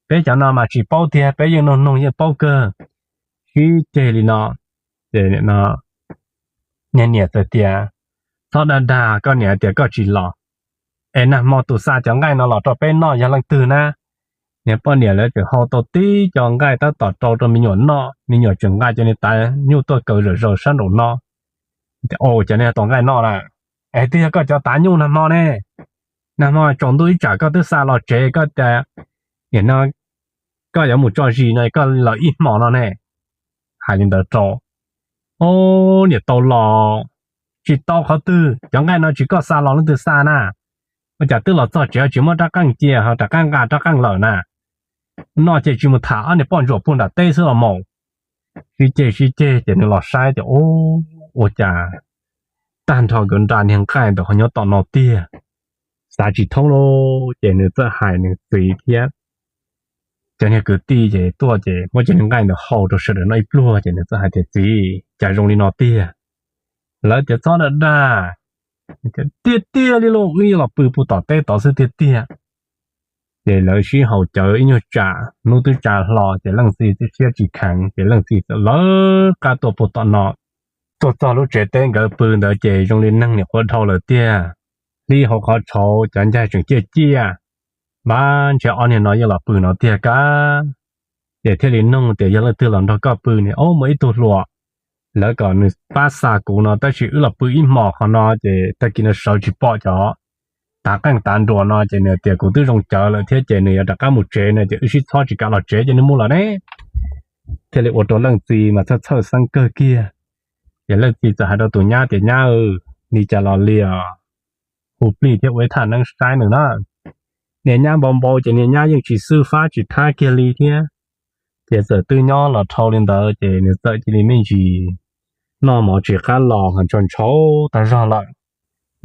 Peb cov no mas tsis paub tiag, peb yeej noog noog yeej paub kawg. Sib ceg li no, ces niag niam txawm tias, Txhob dag dag, koj niam tias koj tsis los, es nag hmo tus xa cov nqaij no los rau peb noj yog leej twg na? Niag poj niam lawv tseem hau tau tib co nqaij tab tom rau rau me nyuam noj, me nyuam tseem nqa cov niag tav nyuj tuaj kaw zom zaws sab nraum no. Cov niag tus nqaij noj na, es twb yog koj cov tav nyuj nag hmo ne. Nag hmo tsaus ntuj ib tsam koj twb xa los tsev, koj tias nim no koj yuav mus tso zis no koj los ib hmos no ne. Hais li ntawd rau, Ob, niam tau los, tsis tau qhov twg, cov nqaij no tsis koj xa los leej twg xa na? Ua cas twb los txog tsev tsis muab rab qeej cia ho rov qab nqa rab qeej lawm na? Noj ces tsis mus tham ob niag poj ntsuam puag nram teb xwb los mas. Sib ceg sib ceg ces nws los saib ces, Ub, ua cas tag nrho nkawd nra niag nqaij ntawd ho nyob tom no tiag. Xav tsis thoob lauj, ces nws txawm hais nws txiv thiab cov niag kwv tij ces tuaj ces muab cov niag nqaij ntawd hau rau sawv daws noj ib pluag ces nws txawm hais tias, Txiv, cas zoo li no tiag? Lawv tias, Txhob dag dag, tiag tiag li lauj, wb los pw puag tom teb tod xwb tiag tiag. Ces lawv sib haum cawv ib nyuag tsam, hnub twb tsa hlo ces leej txiv twb siab tsis kheev ces leej txiv txawm lawv qab tuaj puag tom no. Tuaj txog lub tsev teb nkawd pw ntawd ces zoo li neeg niam quav dhau lawm tiag. Hlib hauv qhov tshauv cov ncaig tseem ciaj ciaj, npab ntshe ob niag no yeej los pw no tiag kab. Ces thiaj li nug tias, Yog leej twg los nrog koj pw ne? Ob, muaj ib tug hluas lawv kom nws pab xa kuv no, tab sis wb los pw ib hmos qhov no ces tag kis no sawv tsis pom cov tav qeej tav nruas no ces nws tias kuv twb zoo cawv lawm thiab ces nws yuav rov qab mus tsev no ces wb sib txhob tsis kam los tsev ces nws mus lawm ne. Thiaj li ua rau leej txiv mas txhawj txhawj xeeb kawg kiag. Ces leej txiv txawm hais rau tus nyab tias, Nyab, li cas los li os, hu plig thiab ua ib thaj neeb saib nws na. Niag nyab npau npau ces niag nyab yeej tsis xwb fab tsis thab kiag li thiab. Ces txawm twb nyob los dhau li ntawd ces nws txawm cia li me ntsis noj mov tsis qab los ho ntshaus ntshaus tag zog lawm.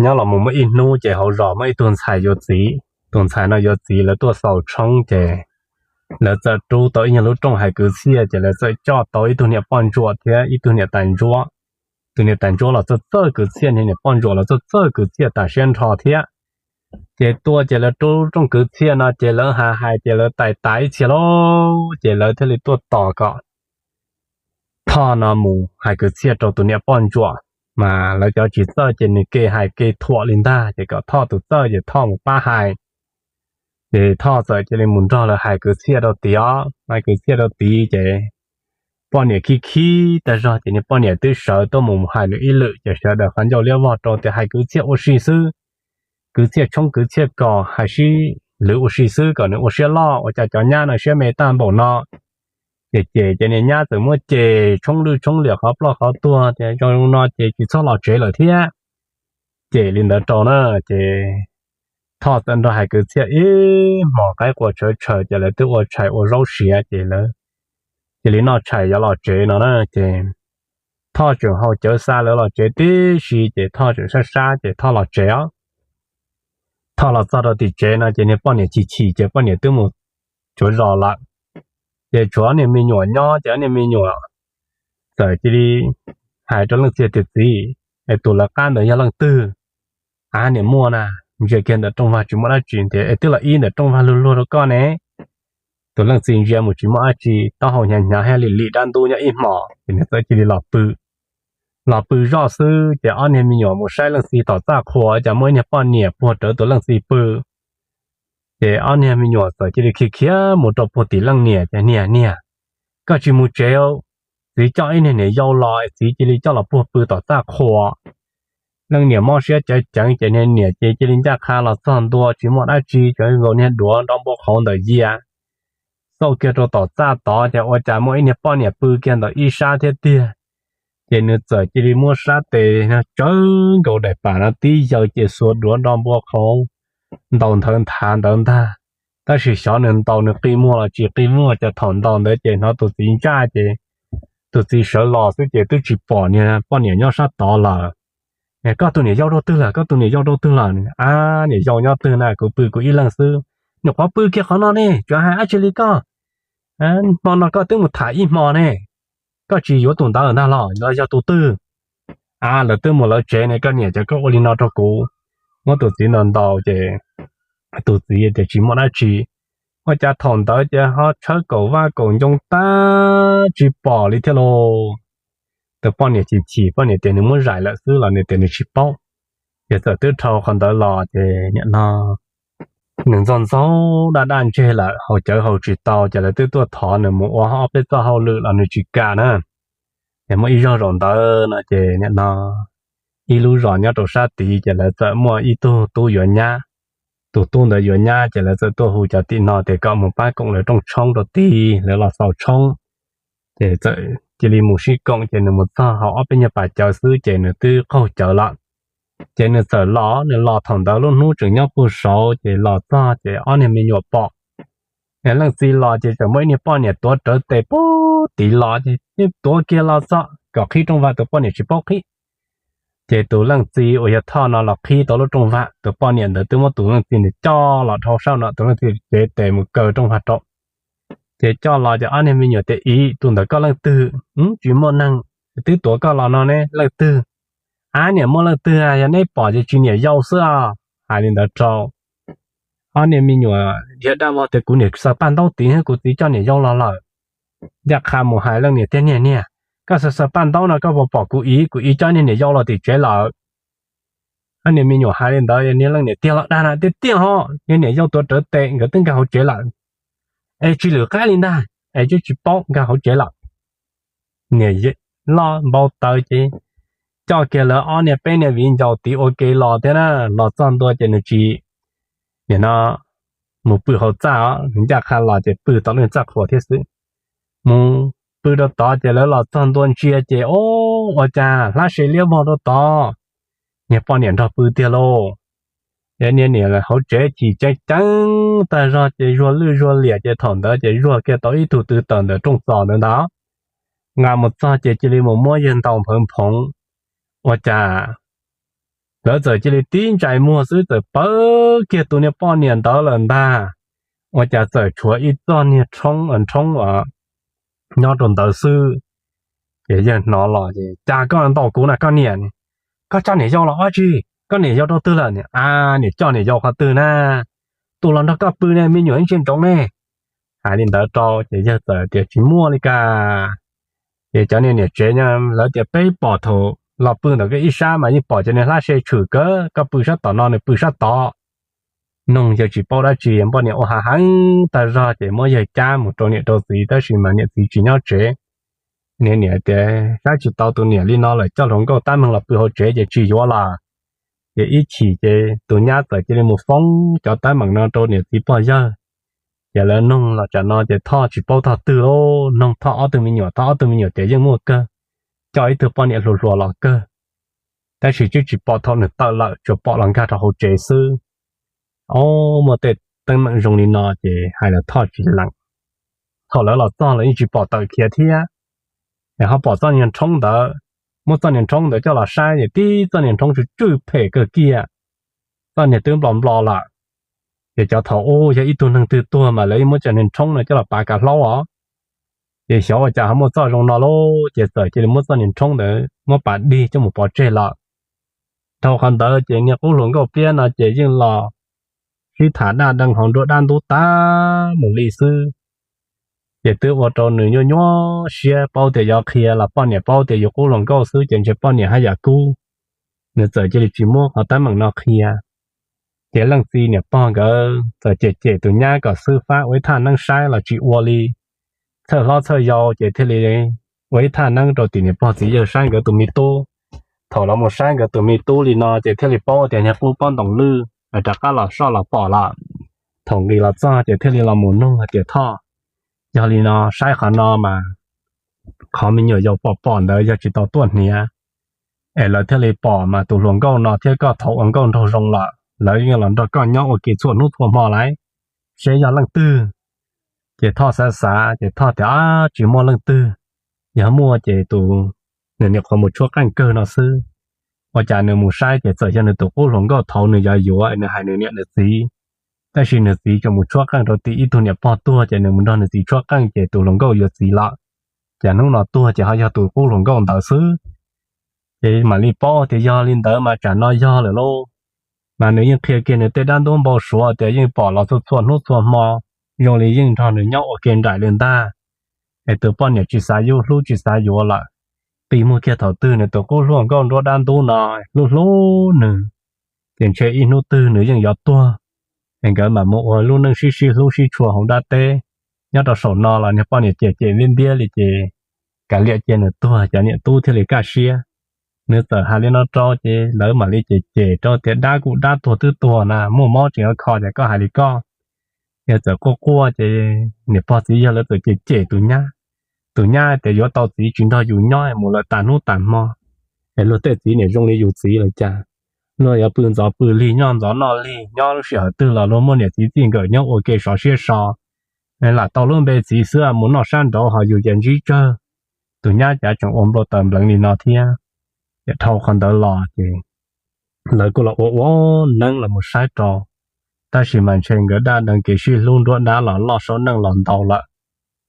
Nyob los mus muaj ib hnub ces hauv zos muaj ib tug ntxhais yuav txiv. Tus ntxhais no yuav txiv lawv tuaj xaus tshoob ces lawv txawm rub tau ib nyuag lub rooj hais kwv txhiaj ces lawv txawm coj tau ib tug niam poj ntsuam thiab ib tug niam tais ntsuab. Tus niam tais ntsuab los txawj txawj kwv txhiaj, niag niam poj ntsuam los txawj txawj kwv txhiaj tas siab nrho thiab. Ces tuaj ces lawv rub rooj kwv txhiaj no ces lawv hais hais ces lawv tais tas ib txhia lauj ces lawv thiaj li tuaj tos kom Thoj no mus hais kwv txhiaj rau tus niam poj ntsuam. Mas lawv cov tsis txawj ces nws ke hais ke thuam li ntag ces kom Thoj tus txawj ces Thoj mus pab hais. Ces Thoj txawm cia li mus nrog lawv hais kwv txhiaj rau tid os. Hais kwv txhiaj rau tid ces poj niam khib khib tag zog ces niag poj niam twb sawv tuaj mus hais nws ib lwm ces sawv daws qhov ncauj liab vog rau tias hais kwv txhiaj ua si xwb, kwv txhiaj tshoob kwv txhiaj kos hais sib lwv ua si xwb kom nws ua siab loj, ua cas cov nyab no siab me tag npaum no. Ces ces ces niag nyab txawm muab ces tshoob lwj tshoob liam qhov ploj qhov tuag tias zoo no ces tsis txhob los tsev lawm thiab. Ces li ntawd rau na ces Thoj txawm nrog hais kwv txhiaj ib hmos qaib qua tshawv tshaws ces lawv twb ua tshais ua zaub siav ces lawv cia li noj tshais yuav los tsev no na ces Thoj tseem haus cawv xa lawv los tsev tib si ces Thoj tseem sab sab ces Thoj los tsev os. Thoj los txog rau tim tsev no ces niag poj niam chim chim ces poj niam twb mus tsuav zos lawm. Ces tshuav niag me nyuam nyob ces ob niag me nyuam txawm cia li hais rau leej txiv tias, Txiv, es tus lawv qab ntawd yog leej twg? Av, niam muaj na, ntsia kiag ntawm rooj vag tsis muaj dab tsi. Tias, Es twb los ib ntawm rooj vag luag luag rau koj ne. Tus leej txiv ntsia mus tsis muaj dab tsi, taub hau hnyav hnyav thiab lim lim dab ntub nyob ib hmos ces nws txawm cia li los pw. Los pw zoj xwb ces ob niag me nyuam mus saib leej txiv tom txaj qhua cas muaj ib niag poj niam puag rawv tus leej txiv pw. Ces ob niag me nyuam txawm cia li khiav khiav mus rau puag tim leej niam ces, Niam, niam, koj tsis mus tsev, txiv coj ib niag niam yau los, txiv cia li coj los puag pw tom txaj qhua. Leej niam mob siab cawv ceev ces niag niam ces cia li ncaj qha los txog ntua tsis muaj dab tsi, tsuas nkaus niag duav nrov npua qhauv ntawm yias. Xauj kiag rau tom txaj tod ces ua cas muaj ib niag poj niam pw kiag ntawm ib sab thiab tiag. Ces nws txawm cia li muab sab tes tsawv nkaus daim pam no tib yaws ces xuas duav nrov npua qhauv ntaus nthawv nthav ntawd ntag. Tab sis xyov nws ntaus nws qi muag los tsis qi muag, ces thaum ntaus ntawd ces hnov tus txiv ntsaj ces tus txiv sawv los xwb ces twb tsis pom niag poj niam nyob sab tod lawm. Koj tus niam yau rau twg lawm? Koj tus niam yau rau twg lawm? Ab, niam yau nyob twg na, kuv pw kuv ib leeg xwb. Nyuam qhuav pw kiag qhov no ne, tseem hais dab tsi li koj? Hmo no koj twb mus tham ib hmo ne, koj tsis yuav tus ntawd ntag los los yog tus twg? Ab, lawv twb mus lawv tsev ne, koj niam cov koj ua li no rau kuv. Muab tus txiv ntaus ntaus ces tus txiv tias tsis muaj dab tsi. Ua cas thaum ntawd ces ho tshawb kaum vaj kaum ncoo tag tsis pom li thiab lauj. Tus poj niam chim chim, poj niam tias nws muab zais lawm xwb los nws tias nws tsis paub. Ces txawm twb dhau qhov ntawd los ces nim no nws ntxog ntxaug daj daj ntseg lawm, haus cawv haus tsis tau ces lawv twb tuaj thov nws mus ua ob peb txoj hauj lwm los nws tsis kam na. Ces muaj ib zaug zaum ntawd no ces nim no ib lub zos nyob rau sab tid ces lawv txawm muaj ib tug tub yuav nyab. Tus tub ntawd yuav nyab ces lawv txawm tuaj hu cov tim no tias kom mus pab koom lawv rooj tshoob rau tid, lawv los xaus tshoob. Ces txawm cia li mus sib koom ces nws mus txog hauv ob peb nyuag pas cawv xwb ces nws twb qaug cawv lawm. Ces nws txawm los, nws los thaum ntawd lub hnub tseem nyob puag saud ces los txog ces ob niag me nyuam pom. Leej txiv los ces tseem muaj ib niag poj niam tuav rawv tes puag tid los ces tuav kiag los txog kom qhib rooj vag, tus poj niam tsis paub qhib. Ces tus leej txiv uas yog Thoj no los qhib tau lub rooj vag, tus poj niam ntawd twb muab tus leej txiv ntawd coj los dhau sab no, tus leej txiv cev tes mus kaw rooj vag rau. Ces coj los ces ob niag me nyuam tias, Iv, tus ntawd koj leej twg? Tsis muaj neeg, twb tuav koj los no ne, leej twg? Ab, niam muaj leej twg, yog neb pom ces tsis niam yau xwb os. Hais li ntawd rau ob niag me nyuam dhia daj vog tias, Kuv niam xaws paj ntaub tid thiab kuv txiv coj niam yau los lawm. Ncaj qha mus hais leej niam tias, Niam, niam, koj xaws xaws paj ntaub no koj puas pom kuv iv? Kuv iv coj niag niam yau los tim tsev lawm. Ob niag me nyuam hais li ntawd, niag leej niam tiag los dag na, Tiag tiag ho, niag niam yau tuav rawv tes nkawd twb nkag hauv tsev lawm. Es tsis lwm qab li ntag, es twb tsis paub, nkag hauv tsev lawm. Niam loj npau taws ces coj kiag lawv ob niag peb niag viv ncaus tid ua ke los thiab na. Los txog ntua ces nws tsis, nim no mus pw hauv txaj os, nws ncaj qha los ces pw tau lub txaj qhua thiab xwb. Mus pw rau tod ces lawv los txog ntua ntsia ces, o, ua cas hlab se liab vog rau tod, niag poj niam nrog pw tiag lauj. Ces niag niam hauv tsev chim ceeb ceeb tag zog ces zuag lwj zuag liam ces thaum ntawd ces zuag kiag tau ib tug tw tawm ntawm rooj txos ntawd ntag. Nqa mus txog ces cia li mus muab yawg ntaus nphawv nphoov. Ua cas lawv txawm cia li tib ntsais muag xwb txawm pawv kiag tus niag poj niam ntawd lawm ntag. Ua cas txawm tshuav ib txoj niag nrhoob nrhoob nyob rau ntawd xwb. Ces yawg hnov los ces, cas koj ntaus kuv na koj niam? Koj coj niam yau los ua tsi? Koj niam yau rau twg lawm? A, niam coj niam yau qhov twg na? Tus los nrog koj pw ne, me nyuam ib ntsia ntsoov ne. Hais li ntawd rau ces yawg txawm tias tsis muaj li cas. Ces cov niag niam tsev nyob lawv tias peb pom thaum los pw ntawm koj ib sab mas yeej pom cov niag hlab se tshwm kawg, koj pw sab tom no nws pw sab tod. Noog yawg tsis paub dab tsi, poj niam ua hav heev tag zog ces muab yawg cab mus rau niam rau txiv tab sis mas niam txiv tsis nyob tsev. Niag niam tias saib tsis tau tus niam li no lawm coj hluas nkauj tab meeg los pw hauv tsev ces tsis yuav lawm. Ces ib chim ces tus nyab txawm cia li mus foob cov teeb meem no rau niam txiv pog yawg. Ces lawv noog los tsam no ces Thoj tsis paub Thoj twg lauj, noog Thoj ob tug me nyuam, Thoj ob tug me nyuam tias yeej muaj kawg, coj ib tug poj niam hluas hluas los kawg. Tab sis twb tsis pom thaum nws tawm lawm, tsuas pom los nkag rau hauv tsev xwb. O, muaj tej teeb meem zoo li no ces hais los Thoj tsis lees. Thaum lawv los txog los yeej tsis pom tawm khiav thiab. Es ho pom txoj niag nrhoob ntawd, muab txoj niag nrhoob ntawd coj los saib ces tib txoj niag nrhoob tsw tsw phem kawg kiag, txoj niag twb nplos nplos lawm. Ces cov thaum ub yog ib tug neeg twg tuag mas lawv yeej muab cov niag nrhoob no coj los pav kav hlaub os. Ces xyov ua cas ho muaj txoj zoo no lauj, ces txawm cia li muab txoj niag nrhoob ntawd muab pav dig coj mus pov tseg lawm. Dhau qhov ntawd ces niag qub hluas nkauj pliab no ces yeej los sib tham daj dee hauv nruab dab ntub tag mus li xwb. Ces twb ua rau nws nyuaj nyuaj siab, paub tias yuav qhia los poj niam paub tias yus qub hluas nkauj xwb ces ntshe poj niam haj yam kub. Nws txawm cia li tsis muab qhov teeb meem no qhia. Ces leej txiv niam pog nkawd txawm cem cem tus nyab kom xwb fab ua ib thaj neeb saib los tsis ua li. Txhawj hlob txhawj yau ces thiaj li ua ib thaj neeb rau tim niam pog txiv yawg saib nkawd tus me tub. Thaum los mus saib nkawd tus me tub li no ces thiaj li paub tias niag qub pob ntoos lwj, rov qab los soj los pom lawm. Thaum nqis los txog ces thiaj li los mus nug hais tias Thoj, yog li no saib qhov no mas qhov me nyuam yaus pom pom ntawd yog tsis tau tuaj hniav, es lawv thiaj li pom mas tus hluas nkauj no thiab koj thaum ua nkauj nraug zoo lawm lawv yeej los nrog koj nyob ua ke txhua hnub txhua hmo lauj, seb yog leej twg. Ces Thoj xav xav ces Thoj tias tsis muaj leej twg, yog muaj ces tus, nws nyuam qhuav mus tshuab qeej kawg no xwb. Ua cas nws mus saib ces txawm yog nws tus qub hluas nkauj thaud nws yuav yuav nws hais nws niam nws txiv, tab sis nws txiv tseem mus tshuab qeej rau tim ib tug niam pog tuag ces nws mus nrog nws txiv tshuab qeej ces tus hluas nkauj yuav txiv lawm. Ces hnub no tuag ces ho yog tus qub hluas nkauj ntawd xwb. Ces mam li paub tias yog li ntawd mas tsam no yog lawm lauj. Mas nws yeej qhia kiag nws tej dab ntub npau suav tias yeej pom los txhua txhua hnub txhua hmo, zoo li yeej nrog nws nyob ua ke nraim li ntag. Es tus poj niam tsis xav yub hlub tsis xav yuav lawm, qi muag kiag thaum twg nws tus qub hluas nkauj nruab dab ntub no hlub hlub nws, ces ntshe ib hnub twg nws yeej yuav tuag. Es nkawd mam mus ua lub neej sib sib hlub sib tshua hauv dab teb. Nyob rau saum no los niag poj niam cem cem ntiab ntiab li ces kav liam cia nws tuag cov niam tub thiaj li kaj siab. Nws txawm hais li no rau ces lawv mam li cem cem rau tias dab kuj dab, tuag twb tuag na, muaj mob tseem yuav kho ces koj hais li koj. Yog txawm quaj quaj ces niam pog txiv yawg lawv txawm cem cem tus nyab. Tus nyab tias yuav tau txiv tsis nrog yus nyob mus lawm tas hnub tas hmo, es luag tej txiv niam zoo li yus txiv lawm cas. Luag yuav pw ntxov pw lig, noj ntxov noj lig, nyob lub sij hawm twg los luag muaj niam txiv txij nkawm nyob ua ke sov siab so. Lam tau lub npe txiv xwb, mus noj sab nraud ho yus ces ntsib tsawg. Tus nyab cav tseem ua nplau taws npleev li no thiab. Ces dhau qhov ntawd los ces lawv kuj los ua ua neeb los mus saib rau, tab sis mas ntshe nkawd daj dee kev sib hlub nruab dab los loj saub neej los ntau lawm.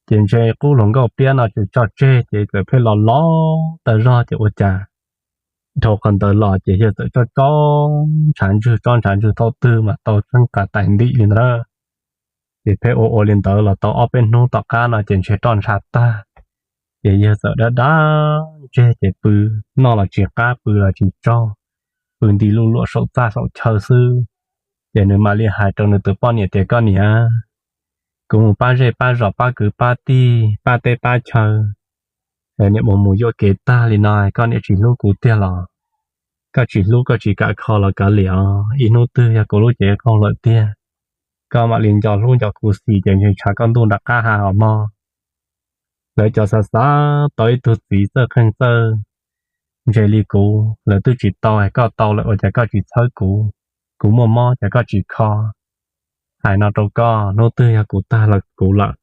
Ces ntshe qub hluas nkauj pliab no tseem tso tseg ces txawm pheej los los tag zog ces ua cas dhau qhov ntawd los ces yawg txawm tsob tsob ntshav ntswg, tsob ntshav ntswg thaum twg mas tau tseeb qas tais ntim li ntawd. Ces pheej ua ua li ntawd los tau ob peb hnub tom qab no ces ntshe roj ntsha tag. Ces yawg txawm dab dab ntseg ces pw, noj los tsis qab, pw los tsis tsaug, pw nti luj luam saum txaj saum chaw xwb. Ces nws mam li hais rau nws tus poj niam tias koj niam, kuv mus pab zej pab zos pab kwv pab tij pab teb pab chaw, Niam mus mus yuam kev tag li no koj niam tsis hlub kuv tiag los? Koj tsis hlub koj tsis kam kho los kav liam os, ib hnub twg yog kuv lub cev qaug lawm tiag, koj mam li nco hlub nco khuv xim ces ntshe tshav koj ntuj nram qab ha os mog. Lawv cov xav xav tau ib tug txiv txawj qeej txawj ntse li kuv, lawv twb tsis tau, koj tau lawm ua cas koj tsis txhawb kuv? Kuv muaj mob ces koj tsis kho. Hais no rau koj, hnub twg yog kuv tag los kuv lawm,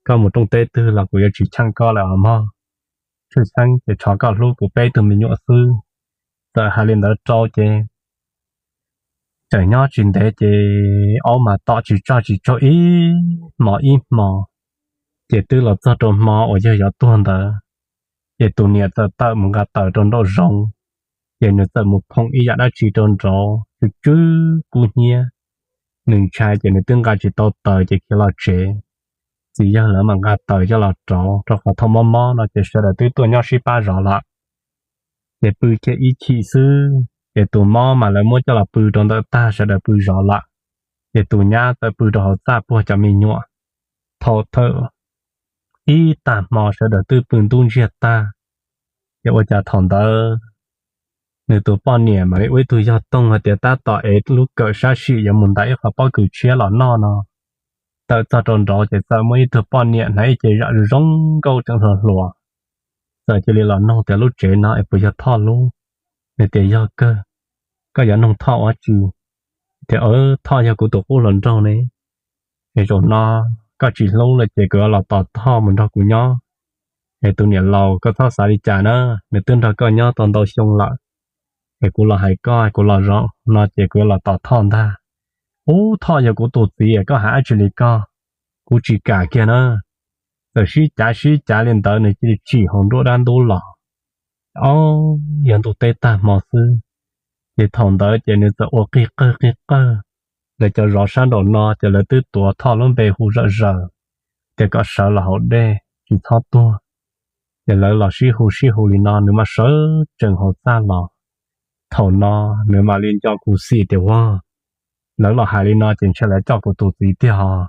koj mus rooj teb twg los kuv yuav tsis cheem koj lawm os mog. Tshwj xeeb ces thov koj hlub kuv peb tug me nyuam xwb. Txawm hais li ntawd rau ces tseem nyob tsis ntev ces aub mas tom tsis tso tsis tsau ib hmo ib hmo, ces twb los txog rau hmo uas yawg yuav tuag ntawd, ces tus niam txawm tawm mus nqa taws rau nraum zoov, ces nws txawm mus phoom ib yam dab tsi rau nraud tsw tsw kub hnyiab. Nws ntshai ces nws twb nqa tsis tau taws ces khiav los tsev. Txiv yawg lawv mam nqa taws coj los rauv rau qhov thaum mob mob no ces sawv daws twb tuaj nyob sib pab zov lawm. Ces pw kiag ib chim xwb ces tus mob mas lawv muab coj los pw rau ntawm tag sawv daws pw zov lawm. Ces tus nyab txawm pw rau hauv txaj puag cov me nyuam. Thaum thawm ib tag hmo sawv daws twb pw ntub ntsiag tag, ces ua cas thaum ntawd nws tus poj niam mam li ua ib tug yog toog hais tias tab tom ev lub kawm sab sim yuav mus ntais ib qho pob kws tshiab los noj no. Tawm txog rau nraud ces txawm muaj ib tug poj niam hnav ib ce zam zoo nkauj tseem hluas hluas, txawm cia li los noog tias lub tsev no es puas yog Thoj lub? Nws tias yog kawg. Koj yuav noog Thoj ua tsi? Tias Thoj yog kuv tus qub hluas nraug ne, es zaum no koj tsis hlub lawm ces kuv yuav los tos Thoj mus nrog kuv nyob. Es tus niam laus koj txhob xav li cas na, nws twb nrog koj nyob tau ntau xyoo lawm, es kuv los hais koj kuv los zaum no ces kuv yuav los tos Thoj ntag. Ub, Thoj yog kuv tus txiv, koj hais dab tsi li koj? Kuv tsis kam kiag na. Txawm sib cav sib cav li ntawd nws cia li tsim hauv nruab dab ntub los. Ob, yog ntuj teb tag hmo xwb, ces thaum ntawd ces nws txawm ua qig qawg qig qawg. Lawv cov zov sab nraum no ces lawv twb tuav Thoj lub npe hu zom zaws tias kom sawv los hauv dej tsis txhob tuag. Ces lawv los sib hu sib hu li no nws mam sawv tsees hauv txaj los. Thaum no nws mam li nco kuv xim tias ua, lawv los hais li no ces ntshe lawv coj kuv tus txiv tiag os.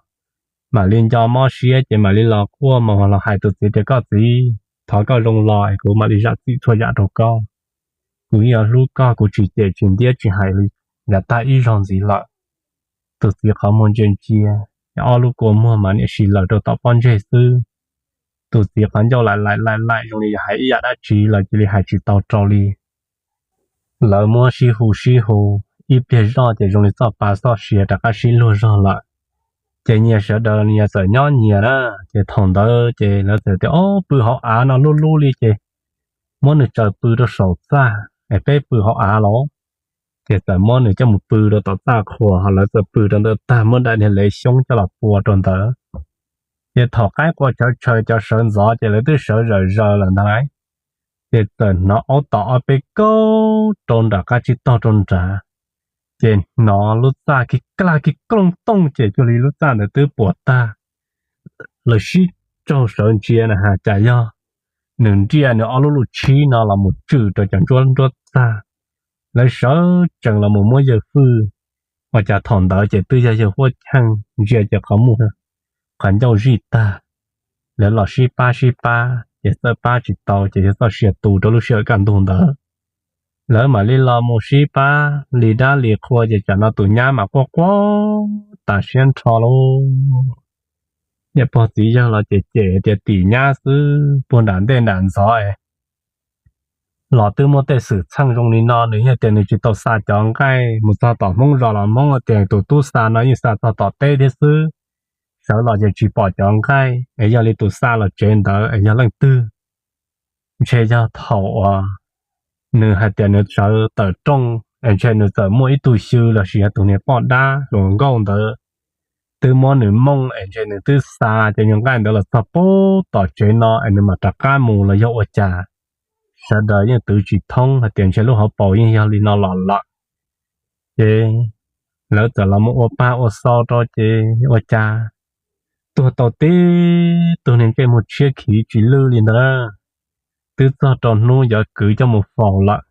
Mam li nco mob siab ces mam li los quaj mos los hais tus txiv tias koj txiv, thov koj zoo los es kuv mam li zam txim txhua yam rau koj. Kuv yeej yuav hlub koj, kuv tsis cem tsis ntiab tsis hais li yav tag ib zaug ntxiv lawm. Tus txiv qhov muag ntsia ntsia, ob lub kua muag mas niam si lawm rau tom pob ntseg xwb. Tus txiv qhov ncauj laim laim laim laim zoo li yog hais ib yam dab tsi los cia li hais tsis tau rau li. Lawv muab sib hu sib hu ib pliag zoj ces zoo li txoj pa txoj sia rov qab sib luag zog lawm. Ces nyias sawv daws nyias txawm nyob nyias na. Ces thaum ntawd ces lawv txawm tias ob, pw hauv av no lub lub li ces muab nws tsaws pw rau saum txaj es peb pw hauv av los. Ces txawm muab nws coj mus pw rau tom txaj qhua, ho lawv txawm pw rau ntawm tag muab daim niag lev xyoob coj los pua rau ntawd. Ces thaum qaib qua tshawv tshawv cov sawv ntxov ces lawv twb sawv zawm zaws lawm ntag lauj. Ces txawm hnov aub tom ob peb kauj rau nram qab tsib taug rau nrad, ces hnov lub txaj ki klaj ki klooj tooj ces cuag li lub txaj ntawd twb puas tag. Lawv sib raug sawv ntsia na has cas yog nws nriaj nws ob lub lub tshib no los mus tswm rau cov nruab nruab txaj. Lawv sawv tsees los mus muab yawg fwj, ua cas thaum ntawd ces twb yog yawg huab cheej ntsia ces qhov muag qhov ncauj zij tag. Lawv los sib pab sib pab ces txawm pab tsis tau ces yog txoj sia tu rau lub sij hawm kaj ntug ntawd. Lawv mam li los mus sib pab li dab li qhua ces tsam no tus nyab mam quaj quaj tas siab nrho lauj. Niam pog txiv yawg los ces cem tias tim nyab xwb puag nram ntej nram ntxov es los twb muaj tej xwm txheej zoo li no, nws yeej tias nws tsis tau xa cov nqaij mus txog tom Hmoob zos los Hmoob tias tus tub xa no yeej xa txog tom teb thiab xwb. Sawv los ces tsis pom cov nqaij es yog li tus xa los tsev ntawd es yog leej twg? Ntshe yog thaum uas nws hais tias nws sawv tawm rooj es ntshe nws txawm muaj ib tug xyw los sis yog tus niag poj dab hluas nkauj ntawd twb muab nws mooj es ntshe nws twb xa cov nyuag nqaij ntawd los txog pub tom tsev no es nws mam rov qab mus los yog ua cas. Sawv daws yeej twv tsis thoob hais tias ntshe lub hauv paus yeej yog li no los lawm. Ces lawv txawm los mus ua pag ua xau rau ces ua cas tuag tau tib tug niag ntsej muag tshiab khiv tsis lwj li ntawd. Twb txog rau hnub yuav kwv coj mus faus lawm,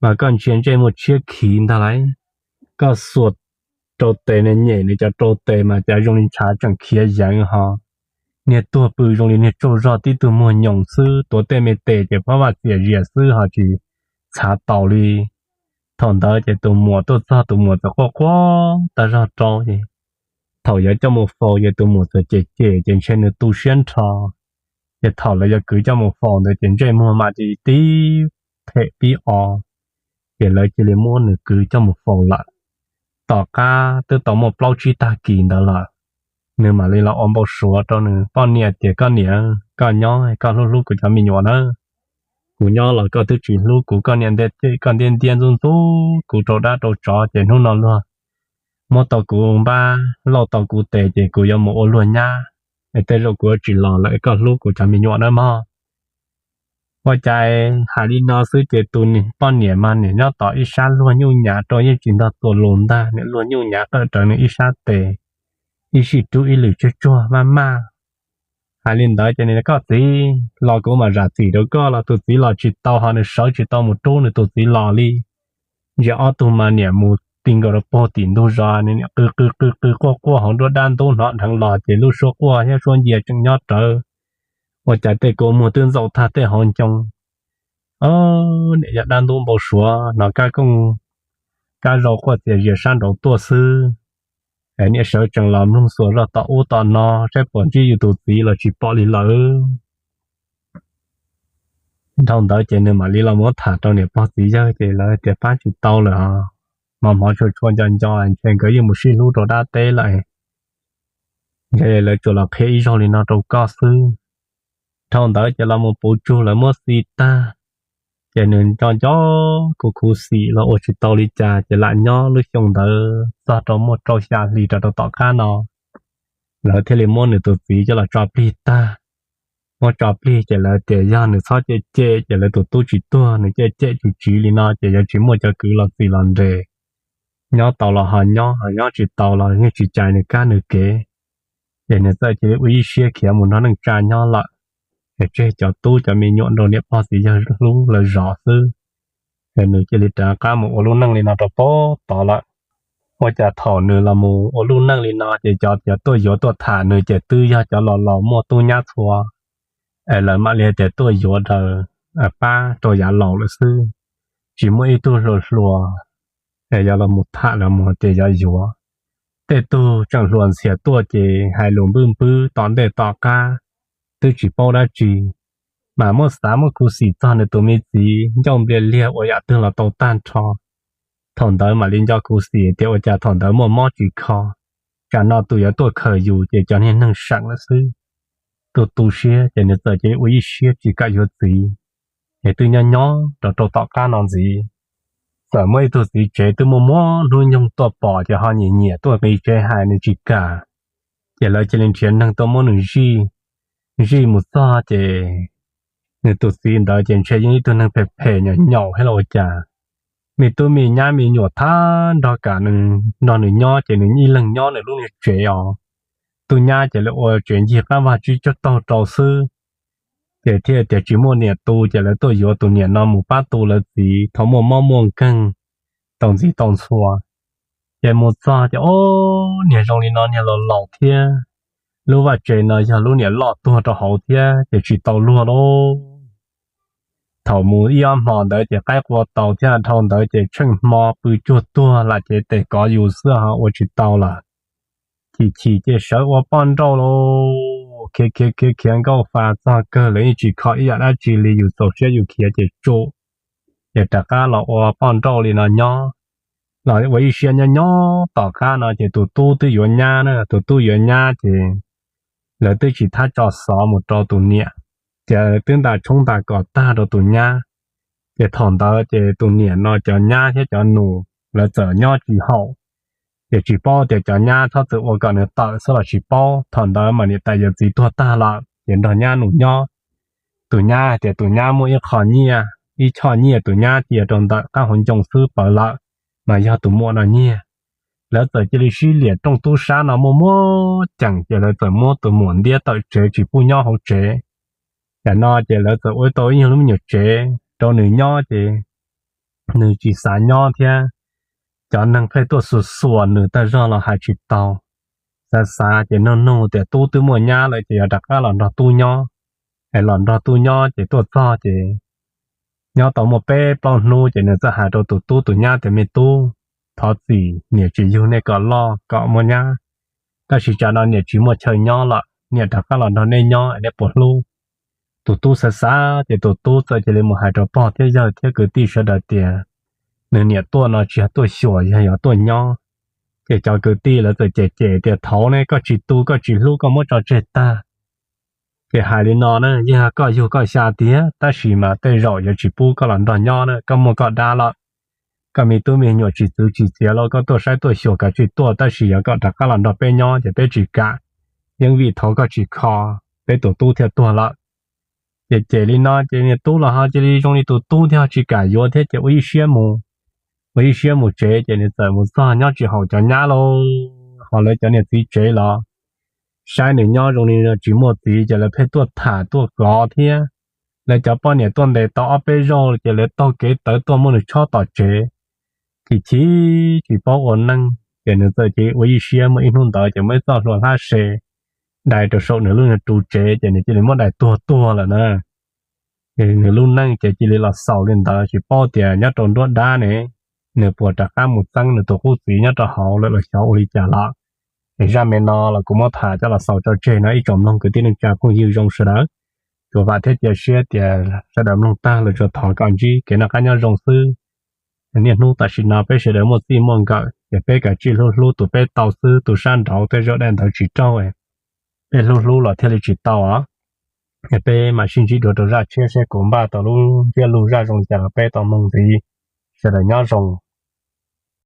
mas koj ntsia ntsej muag tshiab khiv ntag lauj. Koj xuas rau tes na, nyem nws cov rau tes mas cas zoo li ntshav tseem khiav yeev ho. niag tuag pw zoo li niag tsaug zog tib tug muag nyoos xwb, tuav tej me tes ces pab vaj txias zias xwb ho tsis txhav taus li. Thaum ntawd ces tus muam tuaj txog, tus muam txawm quaj quaj tag zog rau ces thaum yuav coj mus faus ces tus muam txawm cem cem ces ntshe nws tu siab nrho. Ces thaum lawv yuav kwv coj mus faus ntawd ces ntsej muag mas tib phem pib o, ces lawv cia li muab nws kwv coj mus faus lawm. Tom qab twb tau muaj plaub tsib tag kis ntawd lawm, nws mam li los ua npau suav rau nws poj niam tias, koj niam, koj nyob koj hlub hlub kuv cov me nyuam nawb. Kuv nyob los koj twb tsis hlub kuv, koj niam ntiaj teb koj ntiab ntiab ntxub ntxub kuv rau dab rau tsov, ces hnub no luag muab tau kuv npab, lauj tau kuv tes ces kuv yuav mus ua luag nyab, es tej zaum kuv yuav tsis los lawm, koj hlub kuv cov me nyuam nawb mog. Ua cas hais li no xwb ces tus poj niam mas nim nyob tom ib sab luag nyuj nyav rau, yeej tsis nrog tuam lus ntag, nim luag nyuj nyav qawm rawv nws ib sab tes, ib sij rub ib lwm tsuag tsuag maj maj. Hais li ntawd ces nws, koj txiv los kuv mam zam txim rau koj los. Tus txiv los tsis tau, ho nws sawv tsis tau mus rub nws tus txiv los li. Ntsia ob tug mas niam mus ti nkaus rau puag tim ntug zos, nws niam qw qw qw qw quaj quaj hauv nruab dab ntub, hnov dheev los ces lub suab quaj thiab suab ncia tseem nyob rawv. Ua cas tej kua muag twb ntxaum tag tej hauv ncoo. Niam yog dab ntub npau suav, hnov kab kooj kab zau quaj txias zias sab nraud tuaj xwb. Niam sawv tsees los mloog xuas zoj tom ub tom no saib puas ntsib yus tus txiv los tsis pom li lawm. Dhau ntawd ces nws mam li los muab tham rau niam pog txiv yawg ces lawv tias pab tsis tau lawm os, hmov hmov tshua tshua nco nco ntshe nkawd yeej mus sib hlub rau dab teb lawm. Ntshe lawv tsuas los qhia ib zaug li no rau koj xwb. Dhau ntawd ces los mus puv tsug lawv muab xi tag, ces nws nco nco khuv khuv xim los ua tsis tau li cas ces lam nyob lub xyoo ntawd txog rau muaj rau xya hli rau rau tom qab no, lawv thiaj li muab nws tus txiv coj los tso plig tag. Muab tso plig ces lawv tias yog nws txhob cem cem ces lawv tus tub tsis tuag, nws cem cem tsis tsiv li no ces yuav tsis muaj cov kwv los txis los nres. Nyob tau los ho nyob, ho nyob tsis tau los yeej tsis cais nws kab nws kev. Ces nws txawm cia li ua ib siab khiav mus nrog neej tsa nyob lawm, es tseg cov tub cov me nyuam nrog niam pog txiv yawg hlub lawv zov xwb. Es nws cia li rov qab mus ua lub neej li no rau puag tod lawm. Ua cas thaum nws los mus ua lub neej li no ces cov tuaj yuav tuaj tham nws ces twb yog cov laus laus muaj tub nyab txhua, es lawv mam li tias tuaj yuav daws pab rau yav laus lawm xwb, tsis muaj ib tug hluas hluas es yuav los mus tham los mus tias yuav yuav. Tej tug tseem hluas ntxhias tuaj ces hais lus npwb npwb tom ntej tom qab, twb tsis paub dab tsi, mas muab xav muab khuv xim txog nws tus me txiv ncauj npliag liag ua yam twg los tau tag nrho. Thaum ntawd mam li nco khuv xim tias ua cas thaum ntawd muaj mob tsis kho, tsam no tus yuav tuaj khaws yus ces cov niag neeg seem lawm xwb. Tu tu siab ces nws txawm cia li ua ib siab tsis kam yuav txiv, es twb nyob nyob rau rau tom qab no ntxiv, txawm muaj ib tug txiv tsev twb muaj muab hnub nyoog tuaj pom ces ho nyiam nyiam tuaj nqis tsev hais nws tsis kam, ces lawv cia li nrhiav neeg tuaj muab nws zij. Zij mus txog ces nws tus txiv ntawd ces ntshe yeej ib tug neeg phem phem nyaum nyaum thiab los ua cas, me tub me nyab me nyuam thab nrog kam nws, nrog nws nyob ces nws ib leeg nyob nws lub niag tsev os. Tub nyab ces lawv ua tsev ncig qab vag tsib caug taug rau xwb, ces thiaj tias tsis muaj niam tu ces lawv tuaj yuav tus niam no mus pab tu lawv txiv thaum muaj mob muaj nkeeg tau ntxiv tau ntxhua. Ces mus txog ces ob niag zoo li no niag laus laus thiab, lub vaj tsev no yog lub niam loj tuag rau hauv thiab ces tsis tau luag lauj. Thaum mus ib ob hmo ntawd ces qaib qua tau thiab, dhau ntawd ces tsheej hmo pw cuag tuag lam cev tes kov yus xwb ho ua tsis tau lawm. Chim chim ces sawv ua poj nrauj lauj, khiav khiav khiav khiav nkauj fa txog kawg lawv yeej tsis kho ib yam dab tsi li, yus txaus siab yus khiav ces tsum, ces rov qab los ua poj nrauj li no nyob. Los ua ib siab nyob nyob tom qab no ces tus tub twb yuav nyab na, tus tub yuav nyab ces lawv twb tsis thab tso xov mus rau tus niam, ces twb ntas tshoob ntas kos tag rau tus nyab. Ces thaum ntawd ces tus niam no cov nyab thiab cov nus lawv txawm nyob tsis haum, ces tsis paub tias cov nyab txhob txwm ua kom nws tawm xwb los tsis paub. Thaum ntawd mas niam tais yawm txiv tuag tag lawm ces nrog nyab nus nyob. Tus nyab hais tias tus nyab muaj ib qho nyiaj, ib choj nyiaj tus nyab cia rau ntawm qab hauv ncoo xwb pawv lawm, mas yog tus muam no nyiag. Lawv txawm cia li sib liam rooj tub sab no muaj muab ceem ces lawv txawm muab tus muam ntiab tawm tsev tsis pub nyob hauv tsev. Tam no ces lawv txawm ua tau ib nyuag lub me nyuam tsev rau nws nyob ces nws tsis xav nyob thiab. Cov neeg pheej tuaj xuas xuas nws tag zog los hais tsis tau. xav xav ces nug nug tias tub twb muaj nyab lawm ces yog rov qab los nrog tub nyob. Es los nrog tub nyob ces tuaj txog ces nyob tau muaj peb plaub hnub ces nws txawm hais rau tus tub tus nyab tias, Me tub, thov txim, niam tsis yug nej kom loj kom muaj nyab, tab sis tsam no niam tsis muaj chaw nyob lawm, niam rov qab los nrog nej nyob es nej puas hlub? Tus tub xav xav ces tus tub txawm cia li mus hais rau pog thiab yawg thiab kwv tij sawv daws tias nws niam tuaj no tsis yog tuaj xyuas, yog yog tuaj nyob. Ces cov kwv tij lawv txawm cem cem tias, Thaud ne koj tsis tu koj tsis hlub koj muab tso tseg tag. Ces hais li no na, yeej yog koj yug koj xya tiag, tab sis mas tej zaum yuav tsis pub koj los nrog nyob na, koj muaj koj dab lawm. Koj me tub me nyuam tsis txwv tsis txiav los koj tuaj saib tuaj xyuas kav tsij tuaj, tab sis yog koj rov qab los nrog peb nyob ces peb tsis kam, yeej vim thaud koj tsis kho, peb tus tub thiaj tuag lawm. Ces cem li no ces niag tub los ho cia li zoo li tus tub thiab ho tsis kam yuav thiab ces ua ib siab mus, ua ib siab mus tsev ces nws txawm mus txog nyob tsis haum cov nyab lauj, ho lawv cov niam txiv tsev los saib nws nyob zoo li tsis muaj txiv ces lawv pheej tuaj tham tuaj kov thiab. Lawv cov poj niam tuaj ntes tau ob peb zaug ces lawv taug kev tawv tuaj muab nws tshob tom tsev. Chim chim tsis paub ua neej ces nws txawm cia li ua ib siab, muaj ib hnub ntawd ces muaj ib txoj hlua hlab se dai rau saum nws lub niag ru tsev ces nws cia li muab dai tuag tuag lawm na. Nws lub neej ces cia li los xaus li ntawd, tsis paub tias nyob rau nruab dab ne nws puas rov qab mus txeeb nws tus qub txiv nyob rau hauv lawm los xyov ua li cas lawm. Es zaj me no los kuv muab tham coj los xaus tso tseg no ib tsoom mloog kwv tij neej tsa phooj ywg zoo sawv daws. Tsuas vam thiab cia siab tias sawv daws mloog tag los tsuas thov kom ntsib kev noj qab nyob zoo xwb. Niaj hnub tam sim no peb sawv daws muaj txij muaj nkawm ces peb kav tsij hlub hlub tus peb tau xwb, tus sab nraud tej zaum daim ntawd tsis raug, peb hlub hlub los thiaj li tsis tau os. Peb mam sib ntsib dua rau zaj tshiab seb kuv npaj tau lub ntsiab lus zaj zoo li cas los peb tau mloog ntxiv. Sawv daws nyob zoo.